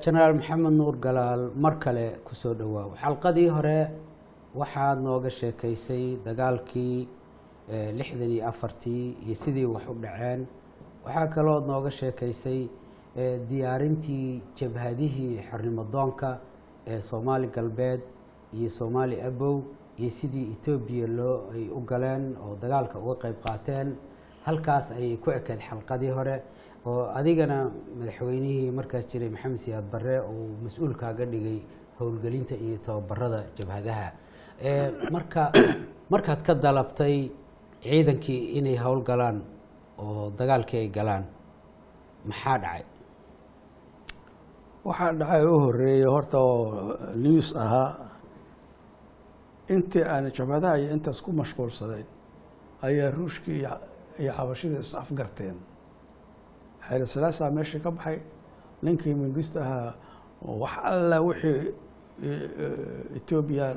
Jenaraal Maxamed Nuur Galaal, mar kale kusoo dhowaaw. Xalqadii hore waxaad nooga sheekaysay dagaalkii 64-tii iyo sidii wax u dhaceen. Waxaa kalood nooga sheekaysay diyaarintii jabhadihii xornimo doonka ee Soomaali Galbeed iyo Soomaali Abow iyo sidii Etoobiya loo ay u galeen oo dagaalka uga qayb qaateen. Halkaas ayay ku ekeyd xalqadii hore, oo adigana madaxweynihii markaas jiray, Maxamed Siyaad Barre, uu mas-uul kaaga dhigay howlgelinta iyo tababarada jabhadaha. Marka markaad ka dalabtay ciidankii inay howlgalaan oo dagaalkii ay galaan, maxaa dhacay? Waxaa dhacay u horeeyey horta oo news ahaa, intii aan jabhadaha iyo intaas ku mashquulsanayn ayaa Ruushkii iyo Xabashidii is afgarteen. Xayla Salaasaa meeshii ka baxay, ninkii Mingista ahaa, wax alla wixii Etoobiya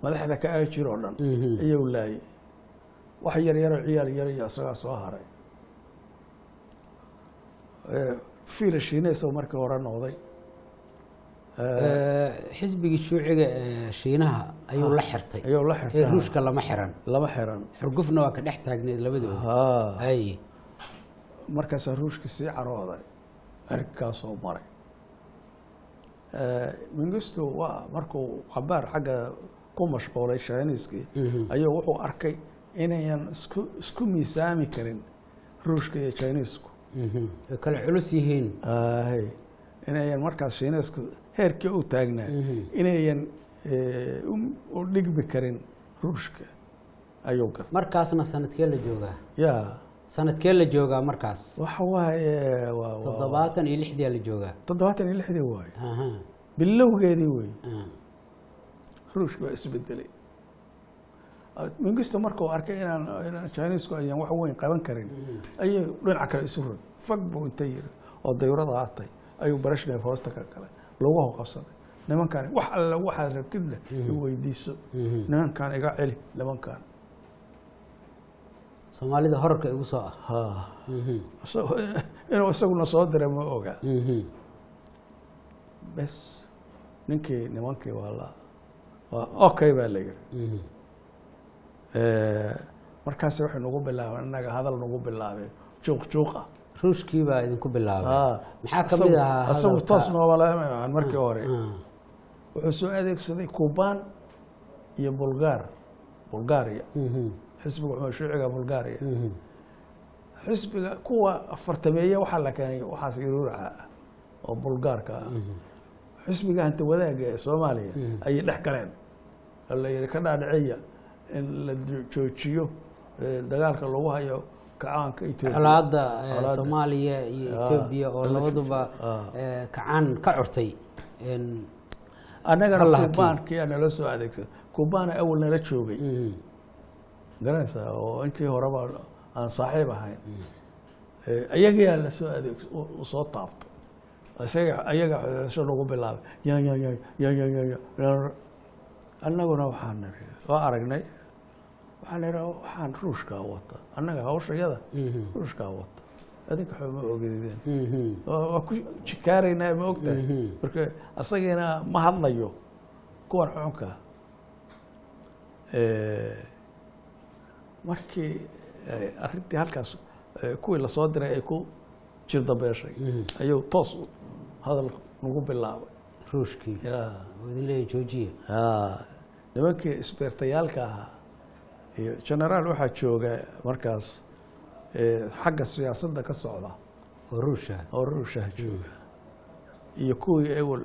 madaxda ka ahi jiro oo dhan ayuu laayay. Wax yar yaroo ciyaal yar iyo isagaa soo haray. Fiila Shiineys oo markii hore noqday. Xisbigii Shuuciga ee Shiinaha ayuu la xirtay. Ayuu la xirtay. Ee Ruushka lama xiran. Lama xiran. Xurgufna waa ka dhex taagneed labadooda. Ay. Markaasaa Ruushka sii carooday, cirkaasoo maray. Mingistu waa markuu cabaar xagga ku mashquulay Shiiniiskii, ayuu wuxuu arkay inayan isku miisaami karin Ruushka iyo Chinisku. Ay kala culus yihiin. Hay, inayan markaas Shiineysku heerkii u taagnaa inayan u dhigmi karin Ruushka ayuu gartay. Markaasna sanadkee la joogaa? Ya? Sanadkee la joogaa markaas? Waxa waaye 76-diyaa la joogaa. 76-dii waaye. Bilowgeedii wey. Ruushka waa isbedelay. Mingisto markuu arkay inaan Chinisku ayaan wax weyn qaban karin, ayuu dhinaca kale isu rogay. Fag buu inta yiri oo dayurada haatay ayuu Brezhnev hoosta ka galay, lugahu qabsaday. "Nimankaan wax alla waxaad rabtidna i weydiiso, nimankaan iga celi, nimankaan." Soomaalida horarka igu soo ah. Ha. Inuu isaguna soo diray ma oga. Bes, ninkii nimankii waa la waa okay baa la yiri. Markaas waxay nagu bilaabeen innaga hadal nagu bilaabeen juuq juuq ah. Ruushkii baa idinku bilaabay. Maxaa ka mid ahaa Isagu hadalka? toos noomala markii hore. Wuxuu soo adeegsaday Kuban iyo Bulgaria, xisbiga shuuciga Bulgaria, xisbiga kuwa afartameeye waxaa la keenay waxaas iruuraca ah oo Bulgaarka ah. Xisbiga Hanta Wadaagga ee Soomaaliya ayay dhex galeen oo la yihi ka dhaadhiciya in la joojiyo dagaalka lagu hayo kacaanka Etoobiya. Colaadda Colaadda. Soomaaliya iyo Etoobiya oo la labaduba joojiyo. kacaan ka curtay. Annagana Halla hakiin. Kubaankiyaa nala soo adeegsaday. Kubaana awal nala joogay, garanaysaa, oo intii horeba aan saaxiib ahayn. Ayagaa la soo adeeg u soo taabtay isaga, ayaga xodxodasho lagu bilaabay ya ya ya ya ya ya ya. Annaguna waxaan niri, waa aragnay, waxaan niri waxaan Ruushkaa wata annaga hawshayada, Ruushkaa wata, adinka waxba ma ogideen. Waa ku jikaaraynaa, ma ogtahay? Marka asagiina ma hadlayo kuwan xunka. Markii arrintii halkaas kuwii lasoo diray ay ku jirdabeeshay, ayuu toos hadal nagu bilaabay. Ruushkii Ya. oo idin leeyahay joojiya. Nimankii isbeertayaalka ahaa iyo generaal waxaa jooga markaas xagga siyaasadda ka socda. Oo Ruusha. Oo Ruushaha jooga iyo kuwii ewel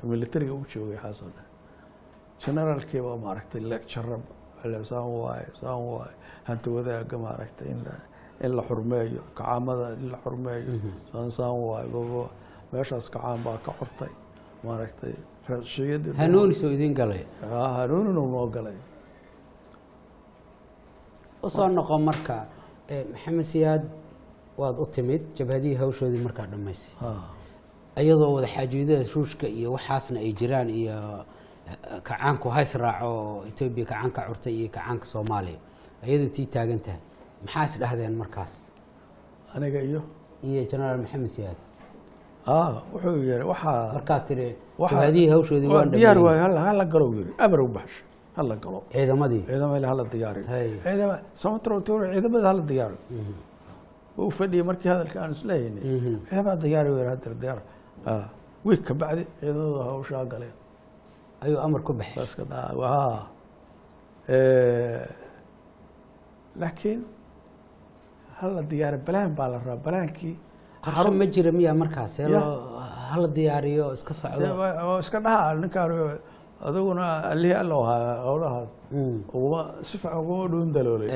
militariga u joogay waxaasoo dhan. Generaalkii baa maaragtay lecture saan waaye, saan waaye, hanti wadaagga maaragtay in la xurmeeyo, kacaamada in la xurmeeyo, saan saan waaye baba, meeshaas kacaan baa ka cortay maaragtay rashiyadii. Hanuunis oo idin galay. Hanuuninu noo galay. Usoo noqo marka, Maxamed Siyaad waad u timid, jabhadihii hawshoodii markaa dhammaysay, iyadoo wada xaajoodada Ruushka iyo waxaasna ay jiraan iyo kacaanku hays raaco oo Etoobiya kacaanka curtay iyo kacaanka Soomaaliya iyadoo tii taagan tahay, maxaa is dhahdeen markaas? Aniga iyo Iyo Generaal Maxamed Siyaad. Wuxuu yiri waxaa Markaad tiri waxaa- jabhadihii hawshoodii waa waan diyaar dhameeyey. waayo, hala galo yiri, amar u baxshay, hala galo. Ciidamadii. Ciidamada hala diyaariyo. Hay. Ciidama Samatar ciidamada hala diyaariyo. Wuu fadhiyey markii hadalka aan isleeyaynay. Ciidamada diyaari yiri, hadda diyaar. Wiig ka bacdi ciidamadu hawshaa galeen. Ayuu amar ku baxay. Bas ka daa. Laakiin hala diyaari balaan baa la rabaa, balaankii. Qorshe ma jira miyaa markaas see Ya. loo hala diyaariyo iska socdo? Oo iska dhaha ninkaan, adiguna allihii alla ahaa howlaha uguma si fiican uguma dhuun daloolay.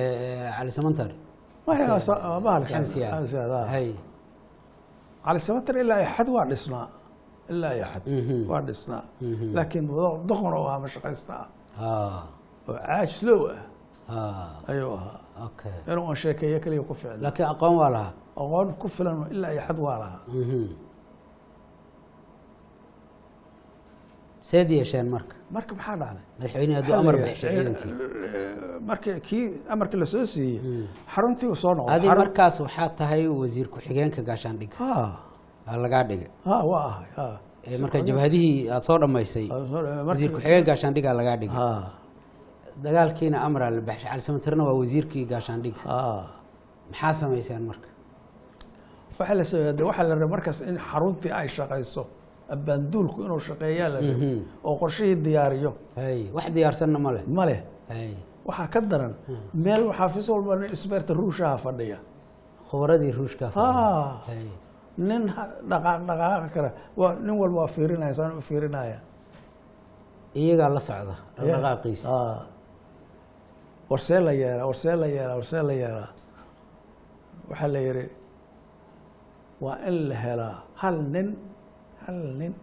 Cali Samantar. Maya, bahalkan. Maxamed Siyaad. Maxamed Siyaad, ah. Hay. Cali Samatar ilaa iyo xad waa dhisnaa, ilaa iyo xad waa dhisnaa, laakiin doqon oo ahaa, mashaqaysta ah oo caajislow ah ayuu ahaa. Inuu aan sheekeeyo keliya ku ficna. Laakiin aqoon waa lahaa. Aqoon ku filan ilaa iyo xad waa lahaa. Seed yeesheen marka? Marka maxaa dhacday? Madaxweynihi hadduu amar baxshay ciidankii. Markii kii amarkii lasoo siiyey, xaruntii uu soo noqday. Adi markaas waxaa tahay wasiir ku-xigeenka gaashaandhigga. Ha. Aa lagaa dhigay. Ha, waa ahay, ha. Marka jabhadihii aad soo dhammaysay, wasiir ku-xigeen gaashaandhiggaa lagaa dhigay. Ha. Dagaalkiina amraa la baxshay, Cali Samatarna waa wasiirkii gaashaandhigga. Ha. Maxaa samayseen marka? Waxaa la soo waxaa la rabay markaas in xaruntii ay shaqayso, abaanduulku inuu shaqeeyaa la rabay oo qorshihii diyaariyo. Hay, wax diyaarsanna ma leh. Ma leh. Hay. Waxaa ka daran meel xaafis walba nin isbeerta ruushaha fadhiya. Khubaradii ruushka. Ha. Hay. Nin dhaqaaq dhaqaaqi kara waa nin walba waa fiirinaya, saan u fiirinaya. Iyagaa la socda dhaqdhaqaaqiisa. Warsee la yeelaa, warsee la yeelaa, warsee la yeelaa? Waxaa la yidhi waa in la helaa hal nin, hal nin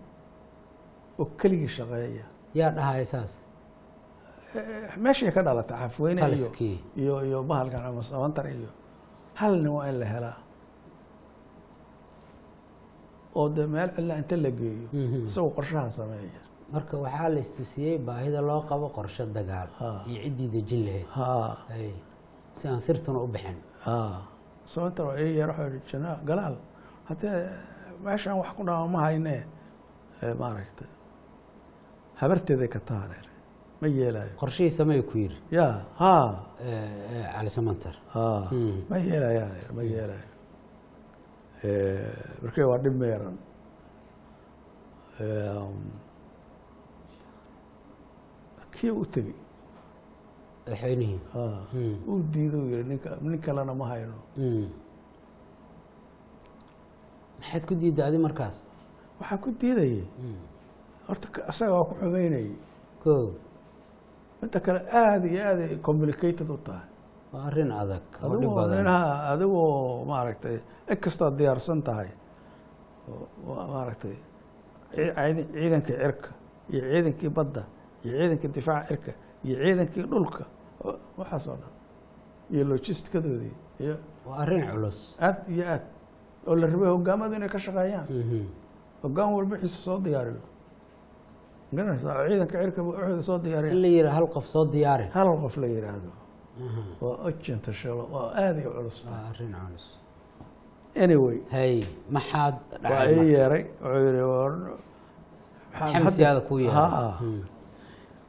oo keligii shaqeeya. Yaa dhahaya saas? Meeshay ka dhalatay xafweyne iyo Taliskii. iyo bahalkan ama Samantar iyo hal nin waa in la helaa oo dee meel cidla inta la geeyo isagoo qorshaha sameeya. Marka waxaa la istusiyey baahida loo qabo qorshe dagaal iyo ciddii dejin lahayd. Hay, si aan sirtuna u bixin. Ha, Samantar oo ii yar wuxuu yidhi, janaa galaal, haddee meeshaan wax ku dhama ma haynee. Maaragtay, habarteeday ka tahareer, ma yeelayo. Qorshihii samey ku yidhi. Ya, ha. Cali Samantar. Ha. Ma yeelayaan, ma yeelayo. Markii waa dhib meeran. Kii u tegey madaxweynihii. Ha, uu diiday, uu yihi ninka nin kalena ma hayno. Maxaad ku diidday adi markaas? Waxaa ku diidayay horta isaga waa ku xumeynayay. Ko. Midda kale aada iyo aad ay complicated u tahay. Waa arrin adag oo dhib adigoo badan. Ninha adigoo maaragtay in kastood diyaarsan tahay oo maaragtay ciidankii cirka iyo ciidankii badda iyo ciidankii difaaca cirka iyo ciidankii dhulka, waxaas oo dhan iyo logistikadoodii iyo Waa arrin culus. Aad iyo aad, oo la rabay hogaamadu inay ka shaqeeyaan. Hogaan walba wixiisa soo diyaariyo, garanaysaa, ciidanka cirka wuxuuda soo diyaariyo. In la yidhi hal qof soo diyaari. Hal qof la yidhaahdo waa ojinta shalo, waa aad iyo culus. Waa arrin culus. Anyway. Hay, maxaad waa dhacay ii marka? Yeeray, wuxuu yihi war Maxamed Siyaada kuu yeeray. Ha.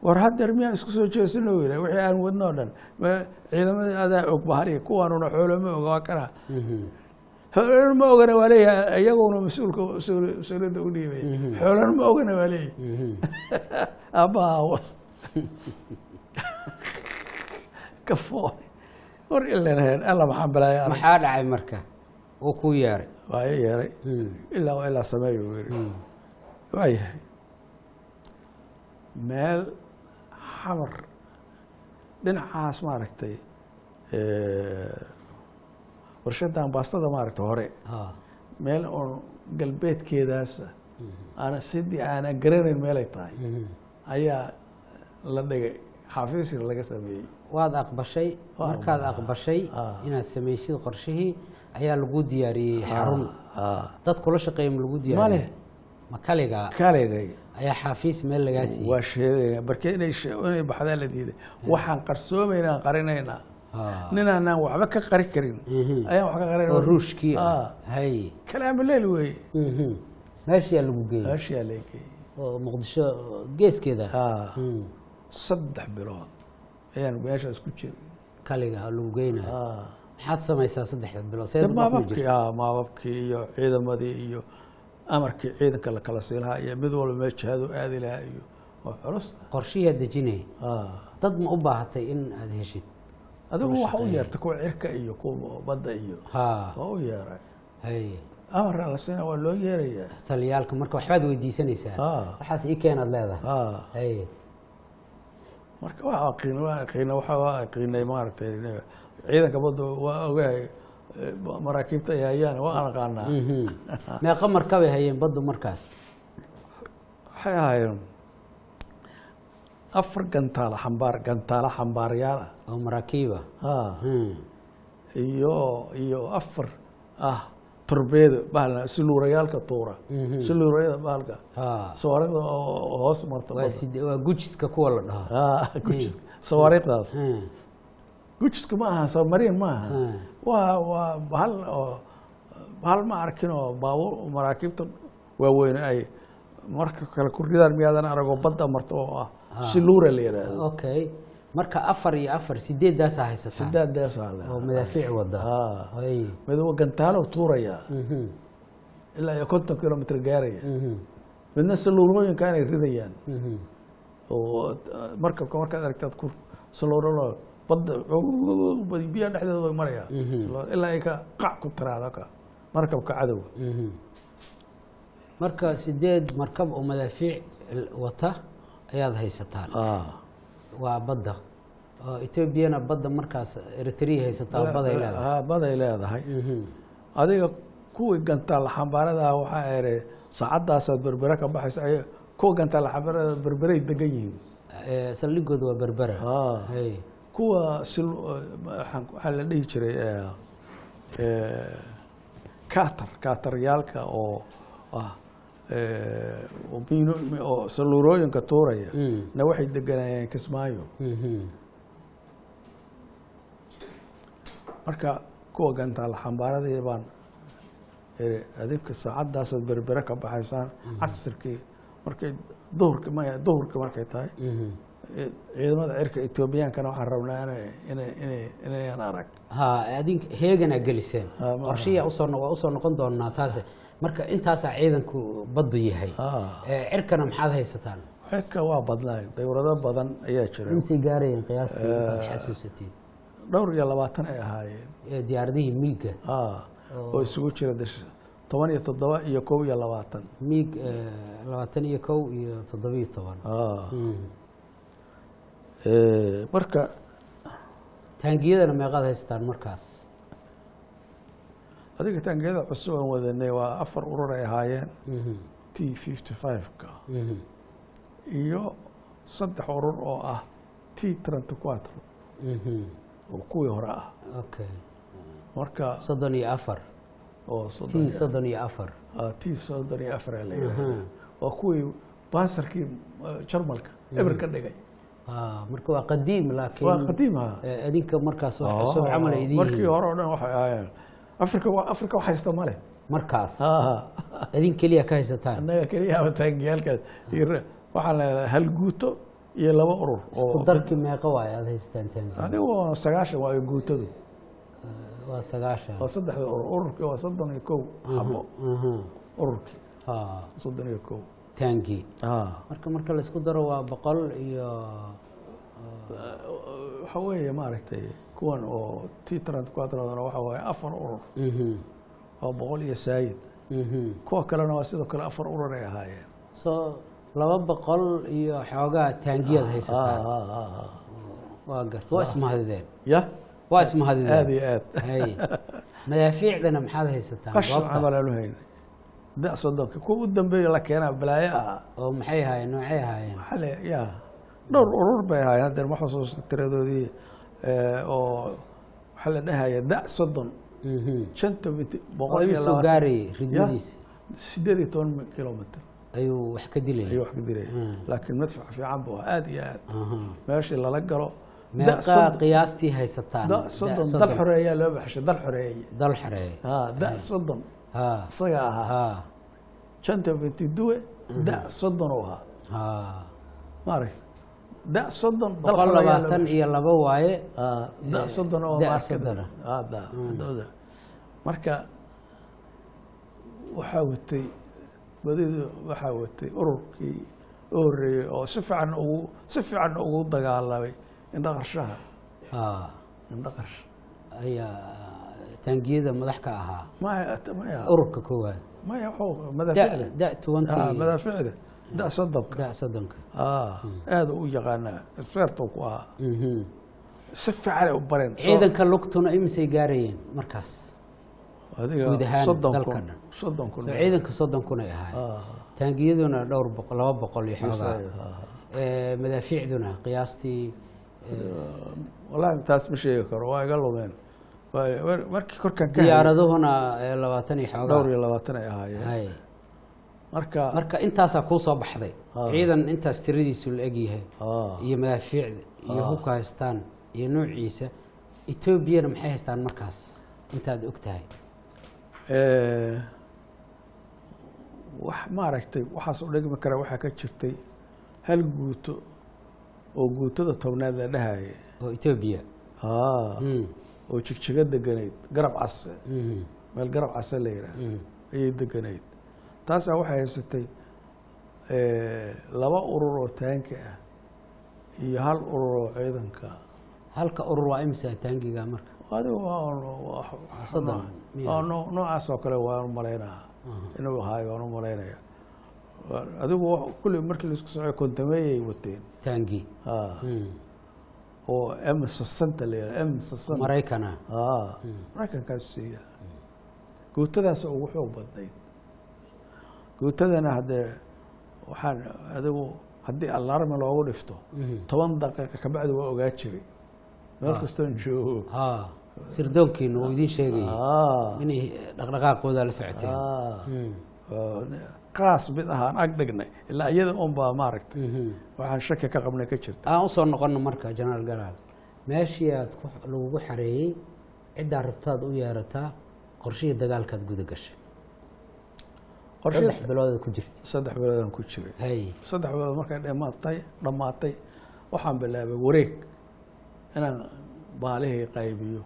War haddeer miyaan isku soo jeesino, yidhi, wixii aan wadno o dhan ciidamadii adaa og bahariya, kuwaanuna xoolo ma oga, waa kana. Xoolana ma ogana waa leeyahay, iyaguna mas-uulka mas-uuliyadda u dhiibay. Xoolana ma ogana waa leeyahay. Aabbaha was ka fool war ilan alla maxaan balaaya arag. Maxaa dhacay marka uu kuu yeeray? Waa ii yeeray. Ilaa waa ilaa sameeyo uu yidhi. Waa yahay, meel Xamar dhinacaas maaragtay, warshadan baastada maaragtay hore, meel oon galbeedkeedaas aana sidii aanan garanayn meelay tahay ayaa la dhigay, xafiisi laga sameeyey. Waad aqbashay. Waa Markaad aqbalay. aqbashay Ah. inaad samaysid qorshihii, ayaa lagu diyaariyey xarun. Dad kula shaqeeya ma lagu diyaariyey? Male. Ma kaligaa? Kaligay. Ayaa xafiis meel lagaa siiyey? Waa sheegaya barke inay baxdaa la diiday, waxaan qarsoomaynaa, qarinaynaa. Ninaanaan waxba ka qari karin ayaan wax ka qarin. Oo ruushkii ah. Ah. Hay. Kalaama leel weeye. Meeshiyaa lagu geeyey? Meeshiyaa la geeyey. Oo Muqdisho geeskeeda? Ah. 3 bilood ayaan meeshaas ku jiray. Kaliga lagu geynayo? Ah. Maxaad samaysaa 3da bilood? See De dhaqmi maababkii jirtay? Maababkii iyo ciidamadii iyo amarkii ciidanka la kala siin lahaa iyo mid walba meel jihadu aadi lahaa iyo waa culusta. Qorshihiyaa dejinaya? Ah. Dad ma u baahatay in aada heshid? Adigu Kula waxa u shaqeeya. yeerta kuwa cirka iyo kuwa badda iyo waa u yeeray. Amarna la siina, waa loo yeerayaa. Taliyaalka marka waxbaad weydiisanaysaa? Waxaas ii keenaad leedahay? Marka waa qiin, waa qiina, waxa waa qiinay maaragtay ciidanka badda waa ogahay, maraakiibta ay hayaan waa aqaanaa. Meeqa markabay hayeen baddu markaas? Waxay ahaayeen afar gantaala xambaar, gantaala xambaaryaal ah. Oo maraakiiba? Iyo afar ah torbeedo, bahalna siluurayaalka tuura, siluurayada bahalka sawaariikhda oo hoos marta waa badda. Waa gujiska kuwa la dhaho? Gujiska, sawaariikhdaas. Gujiska ma aha, submarine ma aha. Waa bahal oo bahal ma arkin oo baabuur maraakiibta waaweyn ay marka kale ku ridaan, miyaadan aragoo badda marto oo ah siluura la yidhaahdo. Okay, marka afar iyo afar, sideeddaasaa haysataa? Sideeddaasaa. Oo madaafiic wada? Mid waa gantaalo tuuraya ilaa iyo 50 kilomitr gaaraya. Midna saluurooyinka inay ridayaan oo markabka markaad aragtaad ku saluuralo badda biyaha dhexdeeda way maraya ilaa ay ka qac ku tiraado ka markabka cadowga. Marka sideed markab oo madaafiic wata ayaad haysataan? Waa badda oo Etoobiyana badda markaas Eritrea haysataa, baday leedahay? Baday leedahay. Adiga kuwii gantaal xambaaradaha waxaa ere saacadaasaad Berbere ka baxaysa ay kuwa gantaal xambaarada Berberay degan yihiin. Saldhigooda waa Berbera? Kuwa waxaa la dhihi jiray katar kataryaalka oo ah oo miino oo saluurooyinka tuuraya na waxay deganayeen Kismaayo. Marka kuwa gantaal xambaaradii baan iri, adinka saacadaasaad Berbere ka baxaysaan casirkii markay duhurki, maya, duhurki markay tahay. Ciidamada cirka Etoobiyaankana waxaan rabnaa inay inayan arag. Ha, adink heeganaa geliseen? Ma Qorshiyaa usoo waa usoo noqon doonaa taase. Marka intaasaa ciidanku baddu yahay? Cirkana maxaad haysataan? Cirka waa badnaay, dawlado badan ayaa jira. Intay gaarayeen qiyaastii intaad xasuusatiin? Dhowr iyo labaatan ay ahaayeen. Diyaaradihii miigga? Oo isugu jira 17 iyo 21. Miig 21 iyo 17. Marka Taangiyadana meeqaad haysataan markaas? Adiga taangiyada cusub aan wadanay waa afar urur ay ahaayeen, T 55-ka iyo saddex urur oo ah T 34 oo kuwii hore ah. Marka 34. Oo T soddon 34. T 34 la yidhahda, waa kuwii bansarkii Jarmalka eber ka dhigay. Marka waa qadiim laakiin Waa qadiim ha. Idinka markaas wax cusub camal ay idin Markii yihiin. hore oo dhan waxay ahaayeen Afrika, waa Afrika wax haysta male. Markaas idin keliya ka haysataan? Annaga keliya ama taangiyaalkaas iyo waxaan leedahay hal guuto iyo laba urur oo Isku darkii meeqa waaye aada haysataan taangiya? Adigu waa 90 waayo guutadu. Waa 90? Waa saddexda urur, ururkii waa 31 xabo. Ururkii 31. Taangi. Marka la isku daro waa boqol iyo Waxa weeye maaragtay kuwan oo T 34 waxa waaye afar urur. Waa boqol iyo saayid. Kuwa kalena waa sidoo kale afar urur ay ahaayeen. So 200 iyo xoogaa taangiyaad haysataan? Waa garta, waa ismahadideen. Ya. Waa ismahadideen. Aada iyo aad. Hay, madaafiicdana maxaad haysataan Qashin goobta? Camal aanu haynay da 30-ka kuwa u dambeeya la keenaa balaayo ahaa. Oo maxay ahaayeen, noocay ahaayeen? Waxaa la ya dhowr urur bay ahaayeen, haddeen ma xusuusta tiradoodii, oo waxaa la dhahaya da 30 shanta Oo boqol iyo imisoo labaatan gaarayay ridmadiisa? 18 kilomitr. Ayuu wax ka dilayay? Ayuu wax ka dilaya. Laakiin madfac fiican buu ahaa aad iyo aad. Meeshii lala galo da Meeqaa 30 qiyaastii haysataan? Da 30 dal xoreeyaa loo baxshay, dal xoreeye. Dal xoreeye. Ha, da 30 isaga ahaa. 122 da 30 uu ahaa. Maaragta da 30 122 waaye. Da 30 oo da 30. Da marka waxaa watay badidu, waxaa watay ururkii u horreeyey oo si fiican ugu dagaalamay indhaqarshaha. Indhaqarsha ayaa taangiyada madax ka ahaa. Maya, maya. Ururka koowaad. Maya, wuxuu madaaficda. Da 20. Madaaficda da 30-ka. Da 30-ka. Aada u yaqaanaa, expertu ku ahaa. Si fiican ay u bareen. Ciidanka lugtuna imisay gaarayeen markaas? Adiga guud ahaan 30 dalka kun. Dhan. 30,000. Soo ciidanka 30,000 ay ahaayeen, taangiyaduna dhowr boqol, 200 iyo xoogaa. Madaafiicduna qiyaastii? Wallahi taas ma sheegi karo, waa iga lumeen. Markii korkan ka helay, diyaaraduhuna 20 iyo xoogaa. Dhowr iyo labaatan ay ahaayeen. Hay. Marka marka intaasaa kuu soo baxday, ciidan intaas tiradiisu la egyahay iyo madaafiicda iyo hubka haystaan iyo nuuciisa. Etoobiyana maxay haystaan markaas intaad og tahay? Wax maaragtay waxaas u dhigmi kara waxaa ka jirtay hal guuto oo guutada 10aad la dhahayay. Oo Etoobiya? Oo Jigjiga deganayd, Garab Case, meel Garab Case la yidhaah ayay deganayd. Taasaa waxay haysatay laba urur oo taanki ah iyo hal urur oo ciidanka. Halka urur waa imisa taangiga marka? Adigu 30 miya? Noocaas oo kale waan u malaynaa inuu ahaayo, waan u malaynaya. Adigu kulli markii laisku socoy kontameeyay wateen. Taangi. Oo M 60 la yidhaha, M 60. Maraykana? Maraykankaas siiya. Guutadaas ugu xoog badnayd. Guutadana haddee waxaan adigu haddii alarmi loogu dhifto, 10 daqiiqa kabacdi waa ogaa jiray meel kastoon joogo. Sirdoonkiinu uu idiin sheegayay inay dhaqdhaqaaqooda la socoteen. Qaas mid ahaan ag dhignay ilaa iyada un baa maaragtay waxaan shaki ka qabnay ka jirta. Aan usoo noqono marka Jenaraal Galaal, meeshii aad ku lagugu xareeyey, ciddaa rabtaad u yeerataa, qorshihii dagaalkaad guda gashay. 3 biloodaad ku jirta. 3 biloodaan ku jiray. Hay. 3 bilood markay dhammaatay waxaan bilaabay wareeg inaan baalihii qaybiyo.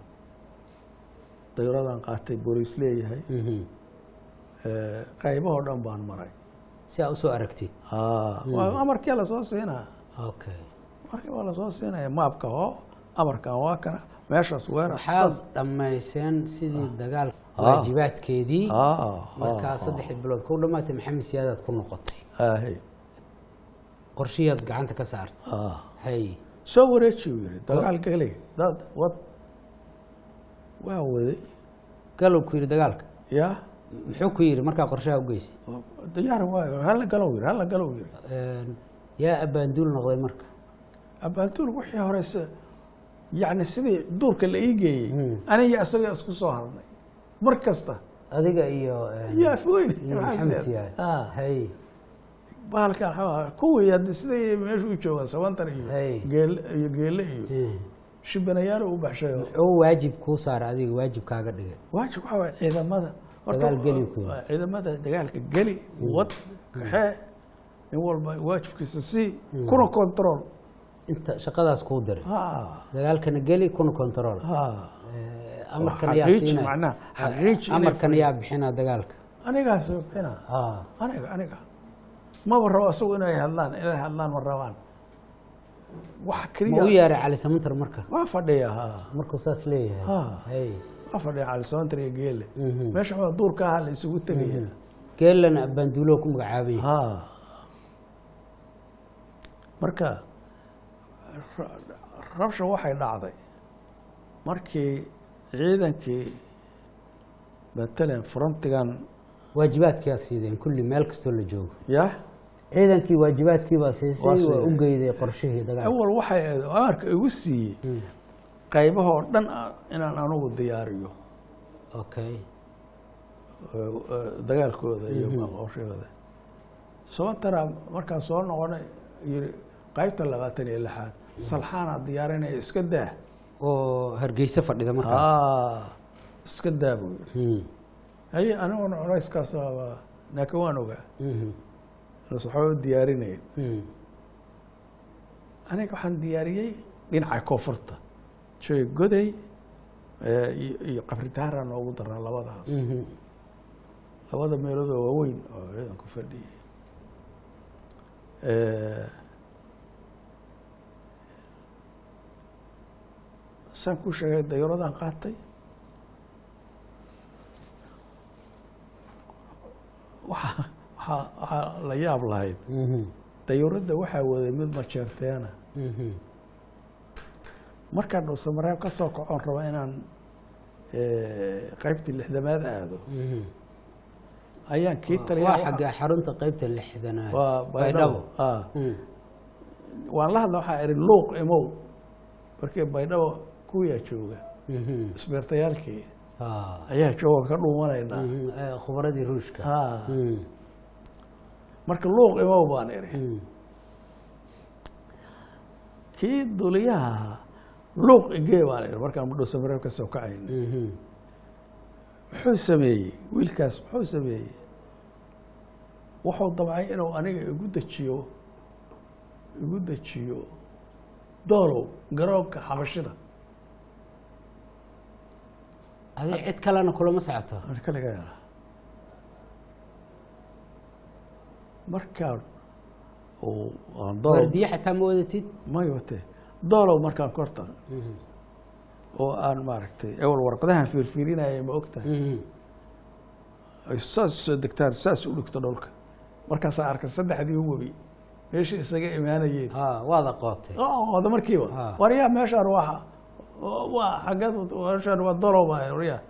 Dayuuradaan qaatay, booliis leeyahay. Qaybahoo dhan baan maray. Si aad usoo aragtid. Waa amarkii lasoo siinaa. Markii waa lasoo siinaya maabka, hoo amarkan waa kana, meeshaas weerar. Waxaad dhammayseen sidii dagaal waajibaadkeedii. Markaa 3 bilood ku dhammaatay, Maxamed Siyaadaad ku noqotay. Qorshihiiaad gacanta ka saartay. Hay. Soo wareeji uu yiri, dagaal galay dad wad, waa waday. Galow ku yidhi dagaalka? Ya. Muxuu ku yidhi markaa qorshaha u geysay? Diyaar waayo, hala galow yiri, hala galow yiri. Yaa abaanduul noqday marka? Abaanduul wixii horeyse, yacni sidii duurka la ii geeyey, aniga isaga isku soo harnay mar kasta. Adiga iyo yaa fogeyn. Iyo Maxamed Siyaad. Hay. Bahalkan waxaa ahaa, kuwii hadda siday meesha u joogaan sabantan iyo geel iyo geele iyo shibanayaal u baxshay. Muxuu waajib kuu saaray adiga, waajib kaaga dhigay? Waajib waxaa waaye ciidamada horta. Dagaal geli ku yidhi. Ciidamada dagaalka geli, wad, kaxee, nin walba waajibkiisa sii, kuna control. Inta shaqadaas kuu diray? Dagaalkana geli, kuna control. Amarkan yaa xaqiiji siinaya? Macnaha, xaqiiji inay Amarkan yaa bixina dagaalka? Anigaa soo bixina. Aniga maba rabo asagu inay hadlaan ma rabaan wax Ma u keliya. yeeray Cali Samantar marka? Waa fadhiya ha. Markuu saas leeyahay? Hay. Waa fadhiya Cali Samantar iyo Geele. Meesha waa duurka ahaa la isugu tegaya. Geelana abaanduulo ku magacaabay. Marka rabsha waxay dhacday markii ciidankii matalan frontigan. Waajibaadkiyaa siideen kulli meel kastoo la joogo? Ya. Ciidankii waajibaadkii baa siisay? Waa waa siiyey. U geyday qorshihii dagaalka. Awal waxay ahayd oo amarka igu siiyey qaybahoo dhan inaan anugu diyaariyo dagaalkooda iyo qorshahooda. Sababtana markaan soo noqonay yiri qaybta 26aad Salxaanaa diyaarinaya, iska daa. Oo Hargeysa fadhida markaas? Iska daa buu yiri. Haye, aniguna culayskaas waa Laakiin waan ogaa inuusan waxba u diyaarinayn. Aniga waxaan diyaariyey dhinaca koonfurta, joy Goday iyo Qabridaara noogu daraa, labadaas, labada meelood oo waaweyn oo ciidanku fadhiyey. Saan kuu sheegay, dayuuradaan qaatay. Waxaa la yaab lahayd, dayuuradda waxaa waday mid majeerteena. Markaan Dhuusamareeb ka soo kacoon raba inaan qaybtii 60aad aado, ayaan kii taliyaa. Waa xagga xarunta qaybta 60aad? Waa Baydhabo. Waan la hadla, waxaa ihi Luuq imow. Markii Baydhabo kuwiyaa jooga, isbeertayaalkii ayaa jooga, ka dhuumanaynaa. Khubaradii Ruushka. Marka Luuq imow baan idhi. Kii duliyaha ahaa Luuq igee baan idhi markaan Dhuusamareeb ka soo kacayna. Muxuu sameeyey wiilkaas? Muxuu sameeyey? Wuxuu damcay inuu aniga igu dejiyo Doolow, garoonka Xabashida. Adi cid kalena kulama socoto? Kaliga. Markaan uu aan Doolow Waardiye xataa ma wadatid? May wate. Doolow markaan korta oo aan maaragtay ewel warqadahan fiirfiirinaya, ma ogtahay, ay saas usoo degtaan, saas u dhigto dhulka, markaasaa arkay saddexdii webi meeshii isaga imaanayeen. Waad aqootay. Oda markiiba. Waryaa, meeshaan waa xaggeed? Meeshaan waa Doolow baa. Waryaa,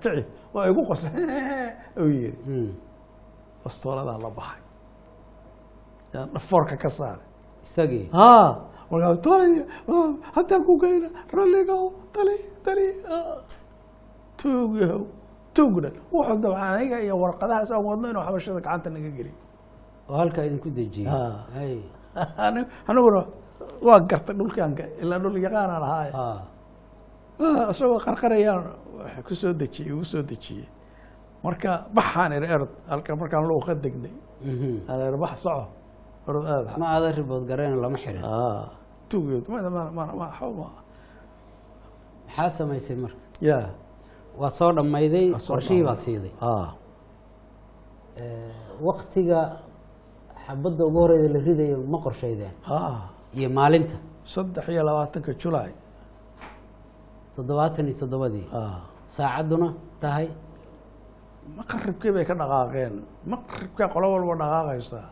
kici, waa igu qoslay, uu yiri. Bastooladaan la baxay, yaan dhafoorka ka saaray. Isagii? Ha, markaas tali haddaan ku geyna ralliga tali tali tuug yahow, tuugna. Wuxuu dabca aniga iyo warqadahaas aan wadno inuu Xabashada gacanta naga geliyo. Oo halkaa idinku dejiyey? Hay. Aniguna waa gartay dhulkaan, ilaa dhul yaqaanaan ahaaye. Isagoo qarqarayaan wax ku soo dejiyey, igu soo dejiyey. Marka baxaan iri, erod halka markaan luuqa degnay, aan iri bax, soco, orod aad. Ma aada ribood gareen, lama xirin? Tuugyood ma ma ma ma ma. Maxaad samaysay marka? Ya. Waad soo dhammayday? Waa soo Qorshihii baad dhammayday. Siiday waktiga xabadda ugu horeyda la ridayo ma qorshaydeen? Iyo maalinta? 23-ka Julaay. 77-dii? Saacadduna tahay? Maqribkii bay ka dhaqaaqeen, maqribkaa qolo walba dhaqaaqaysaa.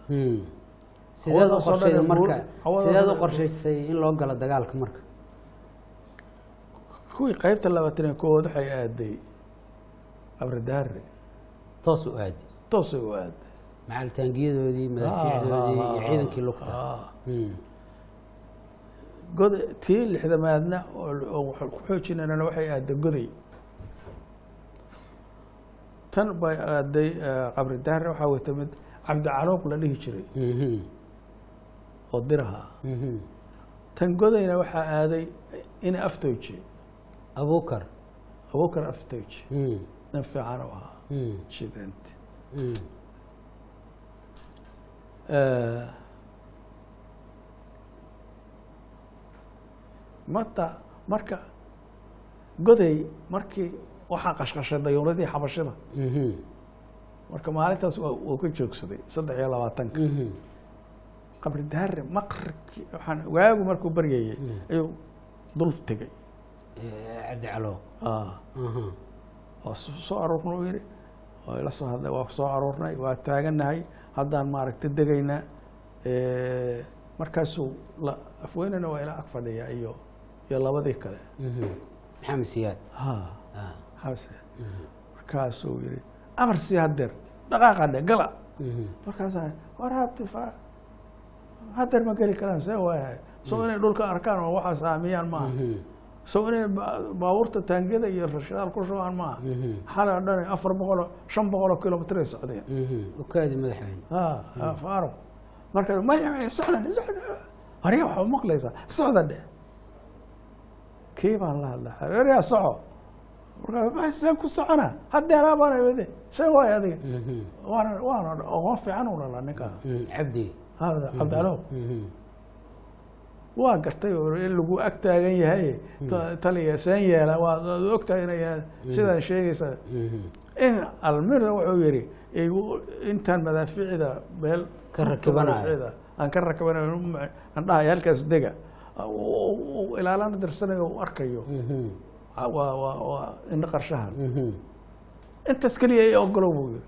Sideed u Hawadaasoo dhan qorshayday ee marka? Hawadaasoo Sideed u dhan qorshaysay in loo galo dagaalka marka? Kuwii qaybta 21aad waxay aaday Qabridaare. Toos u aadi? Toosay u aaday. Macalitaangiyadoodii, madaafiicdoodii iyo ciidankii lugta. God tii 60aadna oo waxaan ku xoojinayna waxay aaday Goday. Tan bay aaday Qabridaare waxaa wata mid Cabdicaluuq la dhihi jiray oo diraha. Tan Godayna waxaa aaday ina Aftooje. Abuukar. Abuukar Aftooje, nin fiican u ahaa jident. Mata marka Goday markii waxaa qashqashay dayuuradii Xabashida. Marka maalintaas waa ka joogsaday 23-ka. Qabridaare maqribkii waxaan waagu markuu baryayay ayuu dul tegey. Cabdi Calooq? Waa soo aruurnay u yidhi, waa ila soo hadlay, waa soo aruurnay, waa taaganahay haddaan maaragtay degaynaa. Markaasuu la afweynana waa ila ag fadhiya iyo labadii kale. Maxamed Siyaad? Ha. Xabse. Markaasuu yidhi amar sii hadeer, dhaqaaqa dhe, gala. Markaasaa war habti fa hadeer ma geli karaan, see waayahay, soo inay dhulka arkaan oo waxaa saamiyaan maaha, soo inay baabuurta taangada iyo rashidaal ku shubaan maaha. Xalay oo dhan 400, 500 kilomitr ay socdeen. Ukaadi madaxweyne. Ha faaruq. Marka maya maya, socda dhe, socda, horiya waxaa maqlaysaa, socda dhe. Kii baan la hadla, horiyaa soco. Markaa seen ku soconaa haddeeraa baan wade seen waay adiga. Waana waana aqoon fiican u dhalaa ninkaa. Cabdi. Cabdicalow. Waa gartay oo in lagu ag taagan yahay taliya seen yeela, waad ogtahay inay sidaan sheegaysa. In almir wuxuu yidhi igu intaan madaafiicda meel ka rakibanayo. Madaafiicda aan ka rakibanayo, aan dhahayo halkaas dega, ilaalana dirsanayo u arkayo. Waa indho qarshahan. Intaas keliya i ogolow buu yidhi.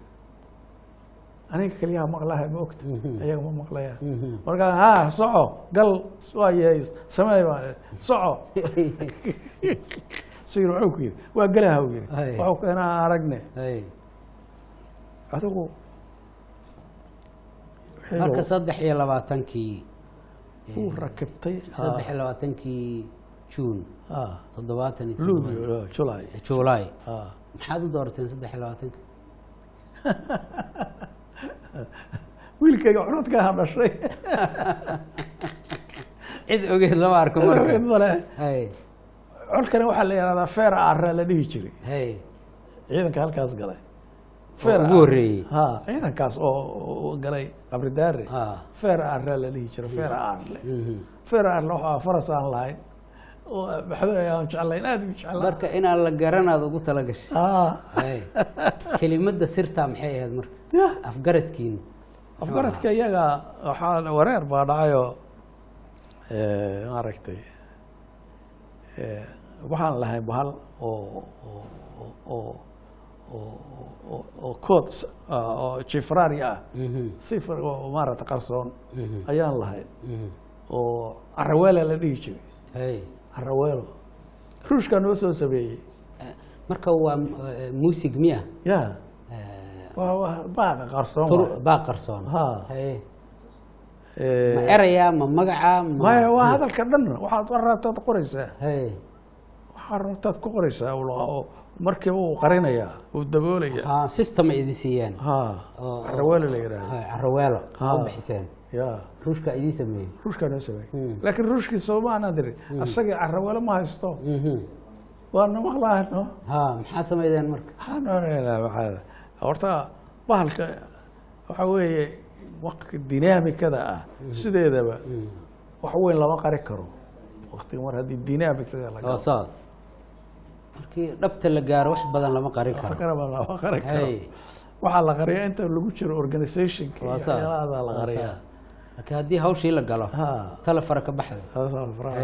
Aniga keliyaha maqlaha ma ogta, ayaga ma maqlayaan. Markaa ha soco, gal, waa yahay, samee baa soco su yiri. Wuxuu ku yidhi waa gelaha uu yidhi. Wuxuu keenaa aragne. Adigu Marka 23-kii uu rakibtay. 23-kii Juun 77. Luulyo, July. July. Maxaad u doorateen 23-ka? Wiilkayga cunadkaa dhashay. Cid ogeed lama arko marka. Ogeed male. Hay. Colkana waxaa la yidhahdaa feer aara la dhihi jiray. Ciidanka halkaas galay. Oo ugu horreeyey. Ha, ciidankaas oo galay Qabridaare. Feer aara la dhihi jiray, feer aarle. Feer aarle waxaa faras aan lahayn oo maxdo aan jeclayn, aad u jeclaa. Marka inaan la garanaad ugu tala gashay. Hay, kelimadda sirtaa maxay ahayd marka? Ya. Afgaradkiina. Afgaradka iyaga waxaa wareer baa dhacayoo maaragtay, waxaan lahayn bahal oo code oo jifraari ah, sifar oo maaragtay qarsoon ayaan lahayn oo caraweela la dhihi jiray. Caraweelo Ruushkaa noo soo sameeyey. Marka waa muusig miya? Ya. Waa baaqa qarsoon. Baaq qarsoon. Ha. Ma eraya, ma magaca, ma Maya, waa hadalka dhan. Waxaad rabtaad qoraysaa. Waxaad rabtaad ku qoraysaa oo markiiba uu qarinayaa, uu daboolayaa. Ha, system ay idin siiyeen. Ha. Caraweelo la yidhaahdo. Caraweelo u bixiseen. Ya. Ruushka idin sameeyey. Ruushkaa noo sameeyey. Laakiin ruushkii sooma anaan dirin, asagii caraweelo ma haysto. Waana maqlaano. Ha, maxaa sameydeen marka? Waxaan oranaa waxaa horta bahalka waxa weeye waqti dinaamikada ah sideedaba wax weyn lama qari karo waqtiga mar haddii dinaamikada la oo galo. Saas markii dhabta la gaaro wax badan lama qarin wax karo. kalaba lama qari karo. Waxaa la qariyaa inta lagu jiro organizationka iyo Waa saas. waxyaalahaasa la Waa qariyaa. saas. Laakiin haddii hawshii la galo, tala fara ka baxda. Taasaa la faraha.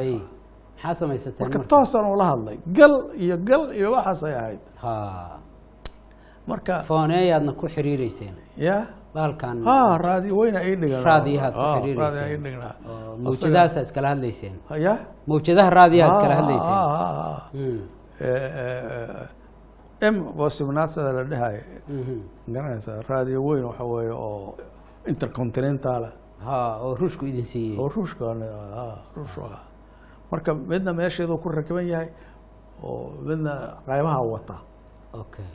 Maxaa samaysateen marka? Marka Toosan ula hadlay, gal iyo gal iyo waxaasay ahayd. Marka fooneeyaadna ku xiriireyseen? Ya. Bahalkan. Ha, raadiyo weyna ii dhigan. Raadiyahaad ku Raadiyaha xiriireyseen. ii dhignaa. Oo mawjadahaasa iskala hadlayseen? Ya. Mawjadaha raadiyaha iskala hadlayseen? M bosimnaasada la dhahay. Garanaysaa, raadiyo weyn waxa weeye oo intercontinental. Ha, oo Ruushku idin siiyey. Oo Ruushka, Ruush ah. Marka midna meesheedu ku rakiban yahay oo midna qaybaha wata. Okay,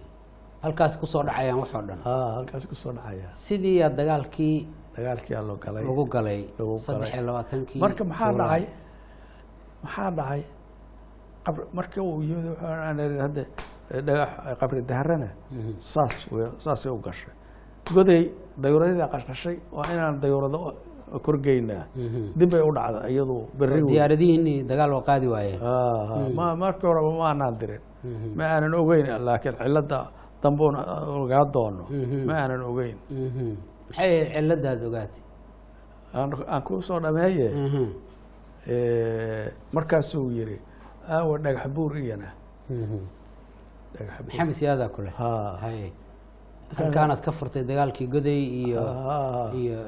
halkaas kusoo dhacayaan wax oo dhan. Ha, halkaas kusoo dhacaya. Sidii yaa dagaalkii Dagaalkii aa loo galay. Lagu galay. Lagu galay. 23-kii Marka maxaa Juulaay. dhacay? Maxaa dhacay? Qabri markii uu yimid wuxuu aan idhi hadda dhagax Qabri Daharana saas saasay u gashay. Goday dayuuradii qashqashay, waa inaan dayuurado korgeynaa. Dib bay u dhacda iyadu berri wey. Diyaaradihiinii dagaal waa qaadi waayeen. Ma markii horeba ma aanaan dirin, ma aanan ogeyn, laakiin cilada dambuun ogaa doono. Ma aanan ogeyn. Maxay ahayd ciladaad ogaatay? Aan kuu soo dhameeye. Markaasuu yiri aawa Dhagax Buur iyana. Dhagax Buur. Maxamed Siyaadaa kule. Ha. Hay, halkaanaad ka furtay dagaalkii Goday iyo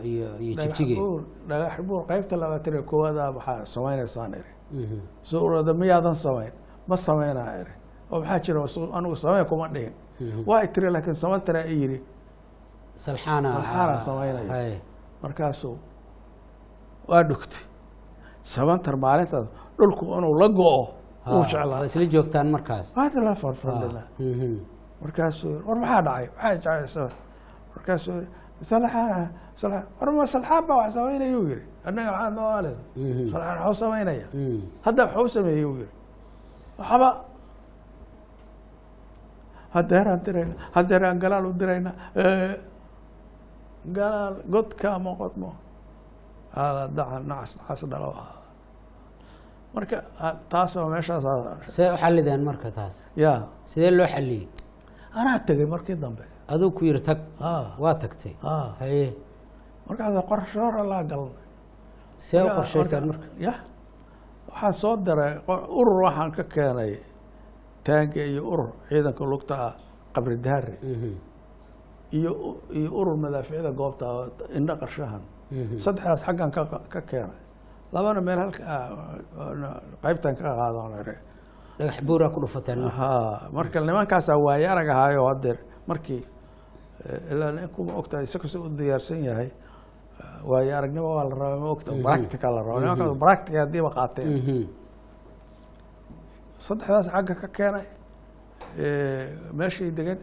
iyo Dhagax Jigjige. Buur, Dhagax Buur qaybta 21aad waxaa samaynaysaan iri. Suurada miyaadan samayn? Ma samaynaa iri. Oo maxaa jira? Anigu samee kuma dhihin. Waa i tiri, laakiin samantara i yiri. Salxaana. Salxaana samaynaya. Hay. Markaasuu waa dhugtay Samantar maalintaas dhulku inuu la go'o wuu jeclaa. Waa isla joogtaan markaas. Waad la farfardhila. Markaasuu yiri, war maxaa dhacay? Maxaa jeclaysa? Markaasuu yiri salxaan, salxaan, war ma salxaan baa wax samaynayuu yiri. Annaga maxaad noo aaleysa? Salxaan waxuu samaynaya? Hadda waxuu sameeyey uu yiri waxba. Hadeeraan dirayna, hadeeraan Galaal u dirayna. Galaal godka ama qodmo daca nacas nacas dhalo ahaa. Marka taas waa meeshaas. See u xallideen marka taas? Ya. Sidee loo xalliyey? Anaa tegey markii dambe. Aduu ku yiri tag? Waa tagtay? Haye. Markaas qorshe hore laa galnay. See u qorshaysaan marka? Ya, waxaan soo diray urur, waxaan ka keenay taanka iyo urur ciidanka lugta ah Qabri Daari iyo urur madaaficda goobta ah, indho qarshahan. Saddexdaas xaggan ka keenay, labana meel halka qaybtan ka qaadanay. Dhagax buuraa ku dhufateen marka? Ha, marka nimankaasaa waaye arag ahaayo hadeer markii ilaa ninku ma ogtahay si kasta u diyaarsan yahay, waayo aragnimo waa la rabaa, ma ogta, practical la rabaa. Nimankaas practical haddiiba qaateen. Saddexdaas xagga ka keenay, meeshay degan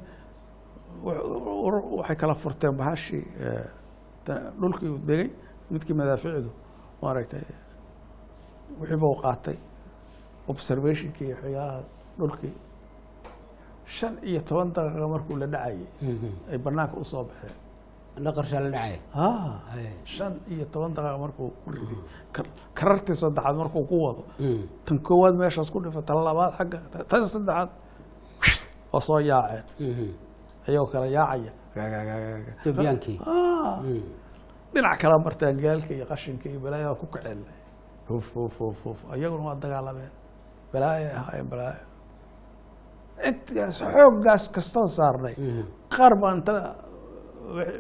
waxay kala furteen bahashii, dhulkii uu degay midkii madaaficdu maaragtay wixii buu qaatay, observationkii iyo waxyaalaha dhulkii. 15 daqiiqa markuu la dhacayay ay banaanka usoo baxeen. Indho qarshaa la dhacaya? Ha. Haye. 15 daqiiqa markuu ku riday, karartii saddexaad markuu ku wado, tan koowaad meeshaas ku dhifa, tan labaad xagga, tan saddexaad oo soo yaaceen, iyagoo kala yaacaya. Etoobiyaankii? Dhinac kala martaan gaalka iyo qashinka iyo balaayada ku kaceen, huf huf huf huf. Iyaguna waa dagaalameen, balaayay ahaayeen, balaayo. Intaas xooggaas kastoon saarnay, qaar baa inta